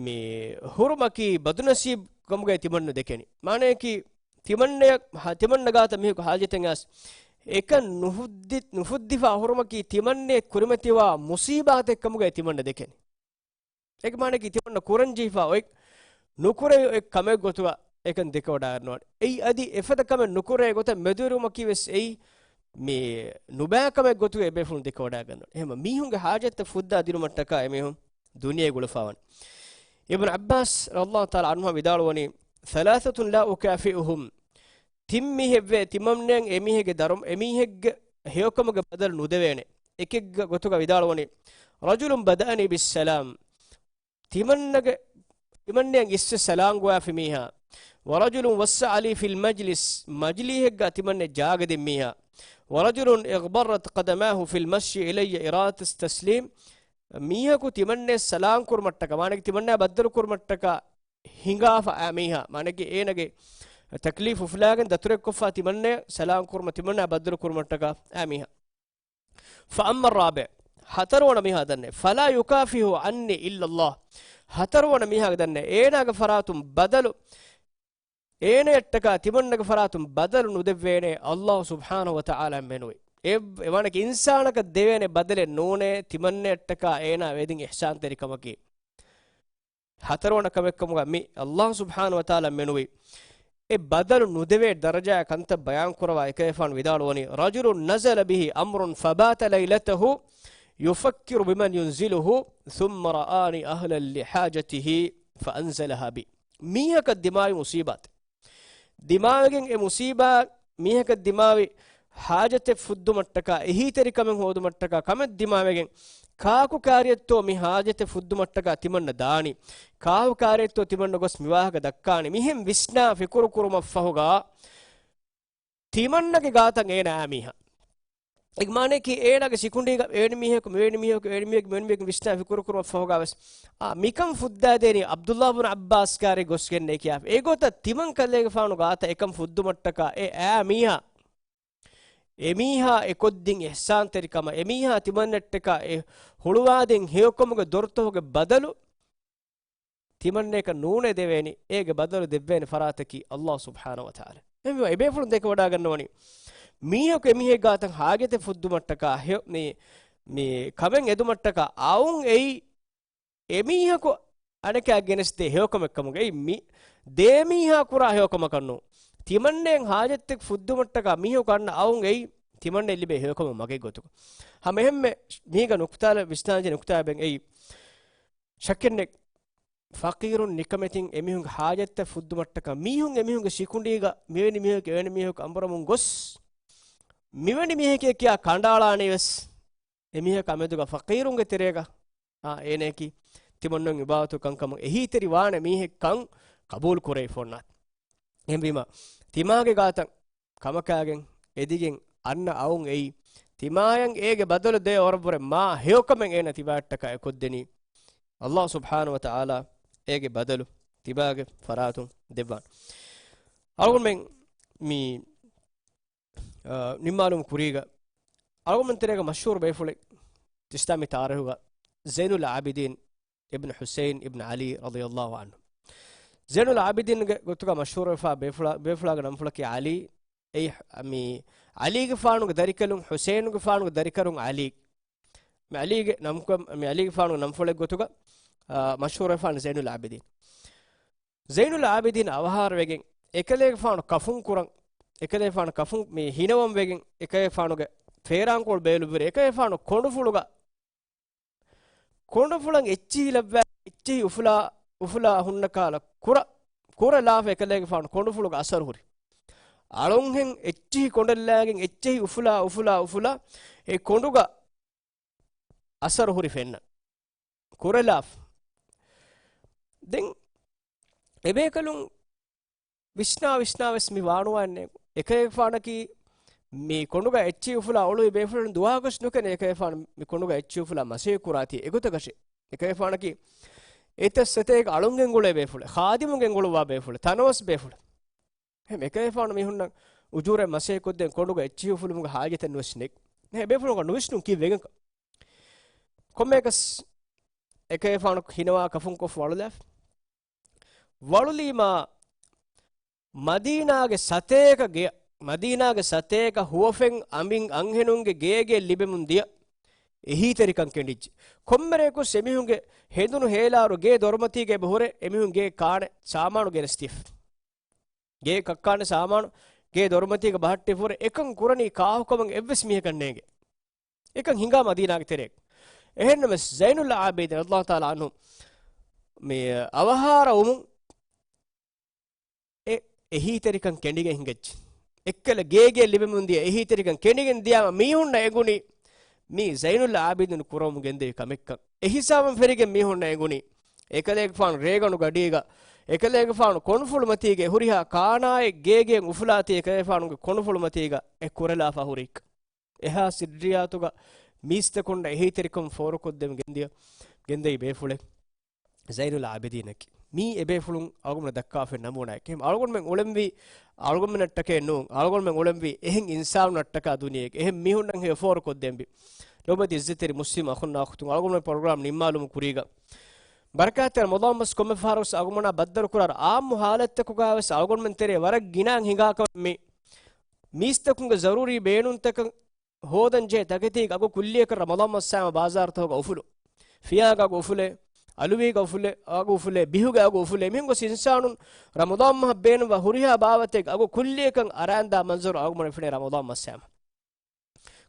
މި ހުރުމަކީ ބަދުނަސީބު ކަމުގައި ތިމަންނަ ދެކެނީ. މާނަޔަކީ، ތިމަންނަޔަށް ހަ-، ތިމަންނަގާތަ މީހަކު ޙާޖަތެއް އައިސް އެކަން ނުފުއްދި-، ނުފުއްދިފަ ހުރުމަކީ ތިމަންނަޔަށް ކުރިމަތިވާ މުޞީބާތެއް ކަމުގައި ތިމަންނަ ދެކެނީ. އޭގެ މާނައަކީ ތިމަންނަ ކުރަން ޖެހިފަ އޮތް ނުކުރެވި އޮތް ކަމެއް ގޮތުގަ އެކަން ދެކެވަޑައިގަންނަވާނެ. އެއީ އަދި އެފަދަ ކަމެއް ނުކުރޭ ގޮތަށް މެދުވެރިވުމަކީ ވެސް އެއީ މި ނުބައި ކަމެއް ގޮތުގަ އެބޭފުޅުން ދެކެވަޑައިގަންނަވާނެ. އެހެންވެ މީހުންގެ ޙާޖަތްތައް ފުއްދާ ދިނުމަށްޓަކާ އެމީހުން ދުނިޔެ ގުޅިފައިވާނެ. އިބްނު ޢައްބާސް ރަޟިޔަﷲ ތަޢާލާ ޢަންހު ވިދާޅުވަނީ، ثلاثة لا أكافئهم. ތިން މީހެއްވޭ، ތިމަންނަޔަށް އެމީހެއްގެ ދަރުމަ-، އެމީހެއްގެ ހެޔޮކަމުގެ ބަދަލު ނުދެވޭނެ. އެކެއްގެ ގޮތުގަ ވިދާޅުވަނީ، رجل بدأني بالسلام. ތިމަންނަގެ، ތިމަންނަޔަށް އިސްވެ ސަލާން ގޮވާފި މީހާ. ورجل وسع لي في المجلس، މަޖިލީހެއްގަ ތިމަންނަޔަށް ޖާގަ ދިން މީހާ. ورجل اغبرت قدماه في المشي إلي إرادة التسليم. މީހަކު ތިމަންނަޔަށް ސަލާން ކުރުމަށްޓަކާ، މާނައަކީ ތިމަންނަޔާ ބައްދަލު ކުރުމަށްޓަކާ ހިނގާފަ އާ މީހާ، މާނައަކީ އޭނަގެ ތަކްލީފު އުފުލާގެން ދަތުރެއްކޮށްފަ ތިމަންނަޔަށް ސަލާން ކުރުމަށް، ތިމަންނަޔާ ބައްދަލު ކުރުމަށްޓަކާ އާ މީހާ. فأما الرابع، ހަތަރުވަނަ މީހާ ދަންނެވި، فلا يكافئه عني إلا الله. ހަތަރުވަނަ މީހާގެ ދަންނެވި، އޭނާގެ ފަރާތުން ބަދަލު، އޭނަޔަށްޓަކާ ތިމަންނަގެ ފަރާތުން ބަދަލު ނުދެއްވޭނެ ﷲ ސުބްޙާނަހޫ ވަތަޢާލާ މެނުވީ. އެ، އެ މާނައަކީ އިންސާނަކަށް ދެވޭނެ ބަދަލެއް ނޫނޭ ތިމަންނަޔަށްޓަކާ އޭނާ ވެދިން އިޙްސާންތެރިކަމަކީ. ހަތަރުވަނަ ކަމެއްކަމުގަ މި ﷲ ސުބްޙާނަހޫ ވަތަޢާލާ މެނުވީ. އެ ބަދަލު ނުދެވޭ ދަރަޖާ ކަންތައް ބަޔާން ކުރަވާ އެކަލޭގެފާނު ވިދާޅުވަނީ، رجل نزل به أمر فبات ليلته يفكر بمن ينزله ثم رآني أهلا لحاجته فأنزلها بي. މީހަކަށް ދިމާވި މުޞީބާތެއް. ދިމާވެގެން އެ މުޞީބާ މީހަކަށް ދިމާވި ހާޖަތެއް ފުއްދުމަށްޓަކާ، އެހީތެރިކަމެއް ހޯދުމަށްޓަކާ ކަމެއް ދިމާވެގެން، ކާކު ކާރިއެއްތޯ މި ހާޖަތެއް ފުއްދުމަށްޓަކާ ތިމަންނަ ދާނީ؟ ކާކު ކާރިއެއްތޯ ތިމަންނަ ގޮސް މިވާހަކަ ދައްކާނީ؟ މިހެން ވިސްނާ ފިކުރު ކުރުމަށްފަހުގާ، ތިމަންނަގެ ގާތަށް އޭނަ އާ މީހާ. އެ މާނައަކީ އޭނާގެ ސިކުނޑީގަ އެވެނި މީހަކު، މިވެނި މީހަކު، އެވެނި މީހަކު، މިވެނި މީހަކު ވިސްނާ ފިކުރު ކުރުމަށްފަހުގާވެސް، އާ، މިކަން ފުއްދާދޭނީ ޢަބްދުﷲ ބުނު ޢައްބާސް ކާރި ގޮސްގެންނޭ ކިޔާފަ. އެގޮތަށް ތިމަން ކަލޭގެފާނު ގާތަށް އެކަން ފުއްދުމަށްޓަކާ އެ އާ މީހާ، އެމީހާ އެ ކޮށްދިން އިޙްސާންތެރިކަމަށް، އެމީހާ ތިމަންނައަށްޓަކާ އެ ހުޅުވާދިން ހެޔޮކަމުގެ ދޮރުތަކުގެ ބަދަލު، ތިމަންނައަކަށް ނޫނޭ ދެވޭނީ، އޭގެ ބަދަލު ދެއްވޭނެ ފަރާތަކީ ﷲ ސުބްޙާނަހޫ ވަތަޢާލާ. އެހެންވީމަ އެބޭފުޅުން ދެކެވަޑައިގަންނަވަނީ، މީހަކު އެމީހެއްގެ ގާތަށް ހާޖަތެއް ފުއްދުމަށްޓަކާ ހެޔޮ-، މި، މި ކަމެއް އެދުމަށްޓަކާ އައުން އެއީ އެމީހަކު އަނެކާ ގެނެސްދޭ ހެޔޮކަމެއްކަމުގައި، މި ދޭމީހާ ކުރާ ހެޔޮކަމަކަށްނޫން. ތިމަންނައަށް ހާޖަތެއް ފުއްދުމަށްޓަކާ މީހަކު އަންނަ އައުން އެއީ ތިމަންނައަށް ލިބޭ ހެޔޮކަމުގެ މަގެއް ގޮތުގަ. ހަމަ އެހެންމެ މީގަ ނުކުތާލަ ވިސްނާލަންޖެހޭ ނުކުތާ އެބަ އެއީ، ޝައްކެއްނެތް، ފަޤީރުން ނިކަމެތިން އެމީހުންގެ ހާޖަތްތައް ފުއްދުމަށްޓަކާ މީހުން އެމީހުންގެ ސިކުނޑީގަ މިވެނި މީހަކު އެވެނި މީހަކު އަނބުރަމުން ގޮސް، މިވެނި މީހެކޭ ކިޔާ ކަނޑައަޅާނީވެސް، އެމީހަކާ މެދުގަ ފަޤީރުންގެ ތެރޭގަ، އާ، އޭނައަކީ ތިމަންނައަށް އިބާދަތު ކަންކަމުން އެހީތެރި ވާނެ މީހެއްކަން ޤަބޫލު ކުރެވިފަ އޮންނާތި. އެހެންވީމަ، ތިމާގެ ގާތަށް ކަމަކާގެން އެދިގެން އަންނަ އައުން އެއީ، ތިމާޔަށް އޭގެ ބަދަލު ދޭ ވަރަށްވުރެ މާ ހެޔޮކަމެއް އޭނަ ތިބާއަށްޓަކާ އެ ކޮށްދެނީ. ﷲ ސުބްޙާނަހޫ ވަތަޢާލާ އޭގެ ބަދަލު ތިބާގެ ފަރާތުން ދެއްވާނެ. އަޅުގަނޑުމެން މި، އާ، ނިންމާލުމުގެ ކުރީގަ އަޅުގަނޑުމެން ތެރޭގަ މަޝްހޫރު ބޭފުޅެއް އިސްލާމީ ތާރީޚުގަ ޒައިނުލް ޢާބިދީން އިބްނު ޙުސައިން އިބްނު ޢަލީ ރަޟިޔަﷲ ޢަންހު. ޒައިނުލް ޢާބިދީންގެ ގޮތުގަ މަޝްހޫރުވެފާ ބޭފުޅާ، ބޭފުޅާގެ ނަންފުޅަކީ ޢަލީ. އެއީ މި ޢަލީގެފާނުގެ ދަރިކަލުން، ޙުސައިނުގެފާނުގެ ދަރިކަލުން ޢަލީ. މި ޢަލީގެ ނަންކަން، މި ޢަލީގެފާނުގެ ނަންފުޅެއް ގޮތުގަ، އާ، މަޝްހޫރުވެފާނެ ޒައިނުލް ޢާބިދީން. ޒައިނުލް ޢާބިދީން އަވަހާރަވެގެން، އެކަލޭގެފާނު ކަފުން ކުރަން، އެކަލޭގެފާނު ކަފުން މި ހިނަވަން ވެގެން، އެކަލޭގެފާނުގެ ފޭރާންކޮޅު ބޭލުންވެރި، އެކަލޭގެފާނު ކޮނޑުފުޅުގަ، ކޮނޑުފުޅަށް އެއްޗިހި ލައްވާ، އެއްޗިހި އުފުލާ، އުފުލާ ހުންނަ ކާލަ ކުރަ، ކުރެލާފަ އެކަލޭގެފާނު ކޮނޑުފުޅުގަ އަސަރު ހުރި. އަޅުންހެން އެއްޗިހި ކޮނޑެއްލާގެން އެއްޗިހި އުފުލާ، އުފުލާ، އުފުލާ އެ ކޮނޑުގަ އަސަރު ހުރި ފެންނަން. ކުރެލާފަ. ދެން އެބޭކަލުން ވިސްނާ ވިސްނާ ވެސް މި ވާނުވާނެ. އެކަލޭގެފާނަކީ މި ކޮނޑުގަ އެއްޗިހި އުފުލާ އޮޅުވި ބޭފުޅުން ދުވަހަކުވެސް ނުކެނޑޭ އެކަލޭގެފާނު މި ކޮނޑުގަ އެއްޗިހި އުފުލާ މަސައްކަތް ކުރާތީ އެގޮތަކަށެއް. އެކަލޭގެފާނަކީ އެތައް ސަތޭކަ އަޅުން ގެންގުޅޭ ބޭފުޅެއް، ޚާދިމުން ގެންގުޅުއްވާ ބޭފުޅެއް، ތަނަވަސް ބޭފުޅެއް. އެހެން އެކަލޭގެފާނު މީހުންނަށް އުޖޫރައެއް މަސައްކަތް ކޮށްދޭން ކޮނޑުގަ އެއްޗިހި އުފުލުމުގެ ހާޖަތެއް ނުވެސް ނެތް. އެ ބޭފުޅުން ނުވިސްނުން ކީއްވެގެންކަން. ކޮންމެއަކަސް އެކަލޭގެފާނު ހިނަވާ ކަފުން ކޮށްފަ ވަޅުލާފަ. ވަޅުލީމާ މަދީނާގެ ސަތޭކަ ގެޔަށް، މަދީނާގެ ސަތޭކަ ހުވަފެން އަނބިން އަންހެނުންގެ ގޭގެ ލިބެމުން ދިޔަ އެހީތެރިކަން ކެނޑިއްޖެ. ކޮންމެރެއަކުސް އެމީހުންގެ ހެނދުނު ހޭލާއިރު ގޭ ދޮރުމަތީގަ އެބަ ހުރެ އެމީހުން ގޭ ކާނެ ސާމާނު ގެނެސްދީފަ. ގޭ ކައްކާނެ ސާމާނު، ގޭ ދޮރުމަތީގަ ބަހައްޓިފަ ހުރެ އެކަން ކުރަނީ ކާކުކަމަށް އެއްވެސް މީހަކަށް ނޭނގެ. އެކަން ހިނގާ މަދީނާގެ ތެރޭގަ. އެހެންނަމަވެސް ޒައިނުލް ޢާބިދީން ރަޟިޔަﷲ ތަޢާލާ ޢަންހު މި އަވަހާރަވުމުން އެ އެހީތެރިކަން ކެނޑިގެން ހިނގައްޖެ. އެއްކަލަ ގޭގެ ލިބެމުން ދިޔަ އެހީތެރިކަން ކެނޑިގެން ދިޔާމަ މީހުންނަށް އެނގުނީ މީ ޒައިނުލް ޢާބިދީން ކުރަމުން ގެންދެވި ކަމެއްކަން. އެހިސާބުން ފެރިގެން މީހުންނަށް އެނގުނީ އެކަލޭގެފާނު ރޭގަނޑު ގަޑީގަ، އެކަލޭގެފާނު ކޮނޑުފުޅު މަތީގަ ހުރިހާ ކާނާއެއް ގޭގެއިން އުފުލާތީ އެކަލޭގެފާނުގެ ކޮނޑުފުޅު މަތީގަ އެ ކުރެލާފަ ހުރިކަން. އެހާ ސިއްރިއްޔާތުގަ މީސްތަކުންނަށް އެހީތެރިކަން ފޯރުކޮށްދެމުން ގެންދިޔަ، ގެންދެވި ބޭފުޅެއް ޒައިނުލް ޢާބިދީނަކީ. މީ އެބޭފުޅުން އަޅުގަނޑުމެން ދައްކާފައި ނަމޫނާއެކޭ. އަޅުގަނޑުމެން އުޅެންވީ އަޅުގަނޑުމެންނަށްޓަކައެއް ނޫން. އަޅުގަނޑުމެން އުޅެންވީ އެހެން އިންސާނުންނަށްޓަކާ ދުނިޔޭގަ. އެހެން މީހުންނަށް ހެޔޮ ފޯރުކޮށްދޭންވީ. ލޯބިވެތި ޢިއްޒަތްތެރި މުސްލިމް އަޚުންނާ އުޚްތުން، އަޅުގަނޑުމެން ޕްރޮގްރާމް ނިންމާލުމުގެ ކުރީގަ ބަރަކާތްތެރި ރަމަޟާން މަސް ކޮންމެ ފަހަރަކުވެސް އަޅުގަނޑުމެންނާ ބައްދަލުކުރާ އާއްމު ޙާލަތްތަކުގަވެސް އަޅުގަނޑުމެން ތެރޭ ވަރަށް ގިނައިން ހިނގާ ކަމެއް މީ. މީސްތަކުންގެ ޒަރޫރީ ބޭނުންތަކަށް ހޯދަން ޖެހޭ ތަކެތީގެ އަގު ކުއްލިއަކަށް ރަމަޟާން މައްސާމަ ބާޒާރުތަކުގަ އުފުލު. ފިޔާގެ އަގު އުފުލޭ، އަލުވީގެ އުފުލޭ، އަގު އުފުލޭ، ބިހުގެ އަގު އުފުލޭ. މިހެން ގޮސް އިންސާނުން ރަމަޟާން މަހަށް ބޭނުންވާ ހުރިހާ ބާވަތެއްގެ އަގު ކުއްލިއަކަށް އަރާންދާ މަންޒަރު އަޅުގަނޑު ފެނޭ ރަމަޟާން މައްސާމަ.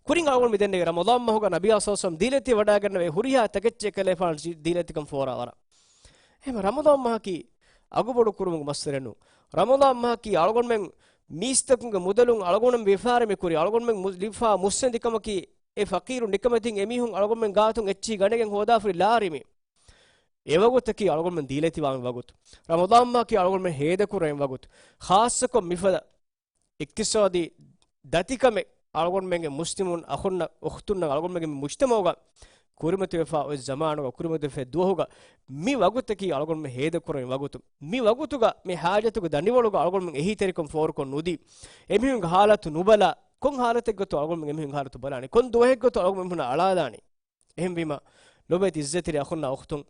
ކުރިން އަޅުގަނޑު މި ދެންނެވި ރަމަޟާން މަހުގަ ނަބިއްޔާ ޞައްލަﷲ ޢަލައިހި ވަސައްލަމަ ދީލަތި ވަޑައިގަންނަވޭ ހުރިހާ ތަކެއްޗެއް ކަލޭފާނު ދީލަތިކަން ފޯރާވަރަށް. އެހެން ރަމަޟާން މަހަކީ އަގުބޮޑު ކުރުމުގެ މައްސަލަ ނޫން. ރަމަޟާން މަހަކީ އަޅުގަނޑުމެން މީސްތަކުންގެ މުދަލުން އަޅުގަނޑުމެން ވިޔަފާރި މި ކުރީ، އަޅުގަނޑުމެން މު-، ލިބިފާ މުއްސަނދިކަމަކީ، އެ ފަޤީރު ނިކަމެތިން އެމީހުން އަޅުގަނޑުމެން ގާތުން އެއްޗިހި ގަނެގެން ހޯދާފަރި ލާރި މި. އެވަގުތަކީ އަޅުގަނޑުމެން ދީލަތިވާން ވަގުތު. ރަމަޟާން މަހަކީ އަޅުގަނޑުމެން ހޭދަކުރެވެން ވަގުތު. ޚާއްޞަކޮށް މިފަދަ އިޤްތިޞާދީ ދަތިކަމެއް އަޅުގަނޑުމެންގެ މުސްލިމުން އަޚުންނަށް އުޚްތުންނަށް އަޅުގަނޑުމެންގެ މި މުޖްތަމަޢުގަ ކުރިމަތިވެފާ އޮތް ޒަމާނުގަ، ކުރިމަތިވެފަ ދުވަހުގަ، މި ވަގުތަކީ އަޅުގަނޑުމެން ހޭދަކުރެވެން ވަގުތު. މި ވަގުތުގަ މި ޙާޖަތުގެ ދަނޑިވަޅުގަ އަޅުގަނޑުމެން އެހީތެރިކަން ފޯރުކޮށް ނުދީ، އެމީހުންގެ ޙާލަތު ނުބަލާ، ކޮން ޙާލަތެއްގަތޯ އަޅުގަނޑުމެން އެމީހުންގެ ޙާލަތު ބަލާނީ؟ ކޮން ދުވަހެއްގަތޯ އަޅުގަނޑުމެން އަޅާލާނީ؟ އެހެންވީމަ، ލޮބުވެތި ޢިއްޒަތްތެރި އަޚުންނާ އުޚްތުން،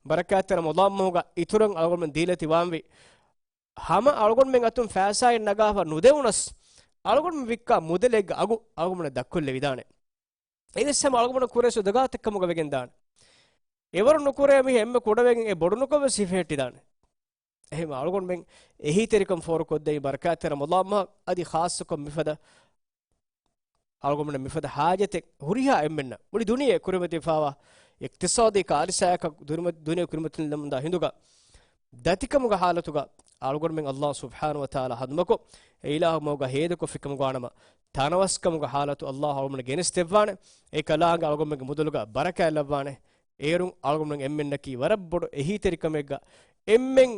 ބަރަކާތްތެރި ރަމަޟާން މަހުގަ އިތުރަށް އަޅުގަނޑުމެން ދީލަތި ވާންވީ، ހަމަ އަޅުގަނޑުމެން އަތުން ފައިސާއެއް ނަގާފަ ނުދެވުނަސް، އަޅުގަނޑުމެން ވިއްކާ މުދަލެއްގެ އަގު އަޅުގަނޑުމެންނަށް ދައްކޮށްލެވިދާނެ. އެވެސް ހަމަ އަޅުގަނޑުމެން ކުރޭ ޞަދަޤާތެއް ކަމުގަ ވެގެން ދާނެ. އެވަރު ނުކުރޭ މީހެއް އެންމެ ކުޑަވެގެން އެ ބޮޑުނުކޮށް ވެސް ހިފެހެއްޓިދާނެ. އެހެން އަޅުގަނޑުމެން އެހީތެރިކަން ފޯރުކޮށްދެވި ބަރަކާތްތެރި ރަމަޟާން މަހަށް އަދި ޚާއްޞަކޮށް މިފަދަ އަޅުގަނޑުމެން މިފަދަ ޙާޖަތެއް ހުރިހާ އެންމެންނަށް މުޅި ދުނިޔެ ކުރިމަތިވެފާވާ އިޤްތިޞާދީ ކާރިސާއަކަށް ދުރުމަ-، ދުނިޔެ ކުރިމަތިލަމުންދާ ހިނދުގަ ދަތިކަމުގެ ޙާލަތުގަ އަޅުގަނޑުމެން ﷲ ސުބްޙާނަހޫ ވަތަޢާލާ ހަނދުމަކޮށް، އެ އިލާހު މަގުގަ ހޭދަކޮށްފިކަމުގަ ވާނަމަ، ތަނަވަސްކަމުގެ ޙާލަތު ﷲ އަޅުގަނޑުމެން ގެނެސްދެއްވާނެ. އެކަލާނގެ އަޅުގަނޑުމެންގެ މުދަލުގަ ބަރަކާތް ލައްވާނެ. އޭރުން އަޅުގަނޑުމެން އެންމެންނަކީ ވަރަށް ބޮޑު އެހީތެރިކަމެއްގަ އެންމެން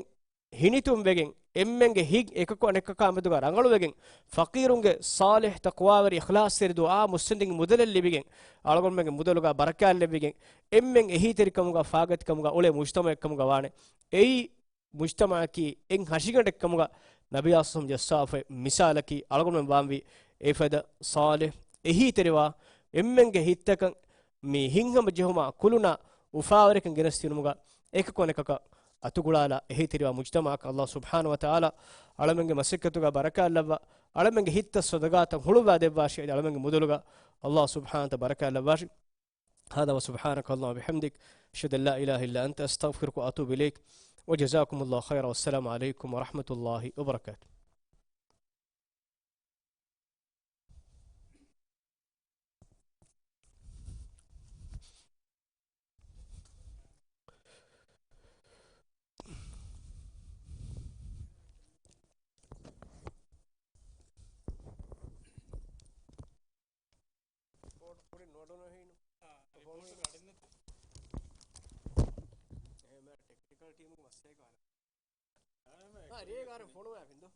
ހިނިތުންވެގެން، އެންމެންގެ ހިތް އެކަކު އަނެކަކާ މެދުގަ ރަނގަޅުވެގެން، ފަޤީރުންގެ ޞާލިޙް ތަޤްވާވެރި އިޚްލާޞްތެރި ދުޢާ މުއްސަނދިން މުދަލެއް ލިބިގެން، އަޅުގަނޑުމެންގެ މުދަލުގަ ބަރަކާތް ލެއްވިގެން، އެންމެން އެހީތެރިކަމުގަ ފާގަތިކަމުގަ އުޅޭ މުޖްތަމަޢެއްކަމުގަ ވާނެ. އެއީ މުޖްތަމަޢަކީ އެއް ހަށިގަނޑެއްކަމުގަ ނަބިއްޔާ ޞައްލަﷲު ޢަލައިހި ވަސައްލަމަ ޖައްސާފައި މިސާލަކީ އަޅުގަނޑުމެން ވާންވީ އެފަދަ ޞާލިޙް އެހީތެރިވާ އެންމެންގެ ހިތްތަކަށް މި ހިތްހަމަޖެހުމާ ކުލުނާ އުފާވެރިކަން ގެނެސްދިނުމުގަ އެކަކު އަނެކަކަށް އަތުގުޅާލާ އެހީތެރިވާ މުޖްތަމަޢަކަށް ﷲ ސުބްޙާނަހޫ ވަތަޢާލާ އަޅަމެންގެ މަސައްކަތުގަ ބަރަކާތް ލައްވާ، އަޅަމެންގެ ހިތްތައް ޞަދަޤާތަށް ހުޅުއްވާ ދެއްވާށި، އަދި އަޅަމެންގެ މުދަލުގަ ﷲ ސުބްޙާނަހޫ ވަތަޢާލާ ބަރަކާތް ލައްވާށި. هذا وسبحانك اللهم وبحمدك، أشهد أن لا إله إلا أنت، أستغفرك وأتوب إليك، وجزاكم الله خيرا، والسلام عليكم ورحمة الله وبركاته. ފޯޓޯ ކުރިން ނުވަޑުނު ހީނު. އާ، އެ ފޯޓޯ އަޑެއް ނެތް. އެހެން ޓެކްނިކަލް ޓީމުގެ މައްސަލައެއް ވާނެ. އާ، ރޭގާރަ ފޮނުވާ ފިންދޯ.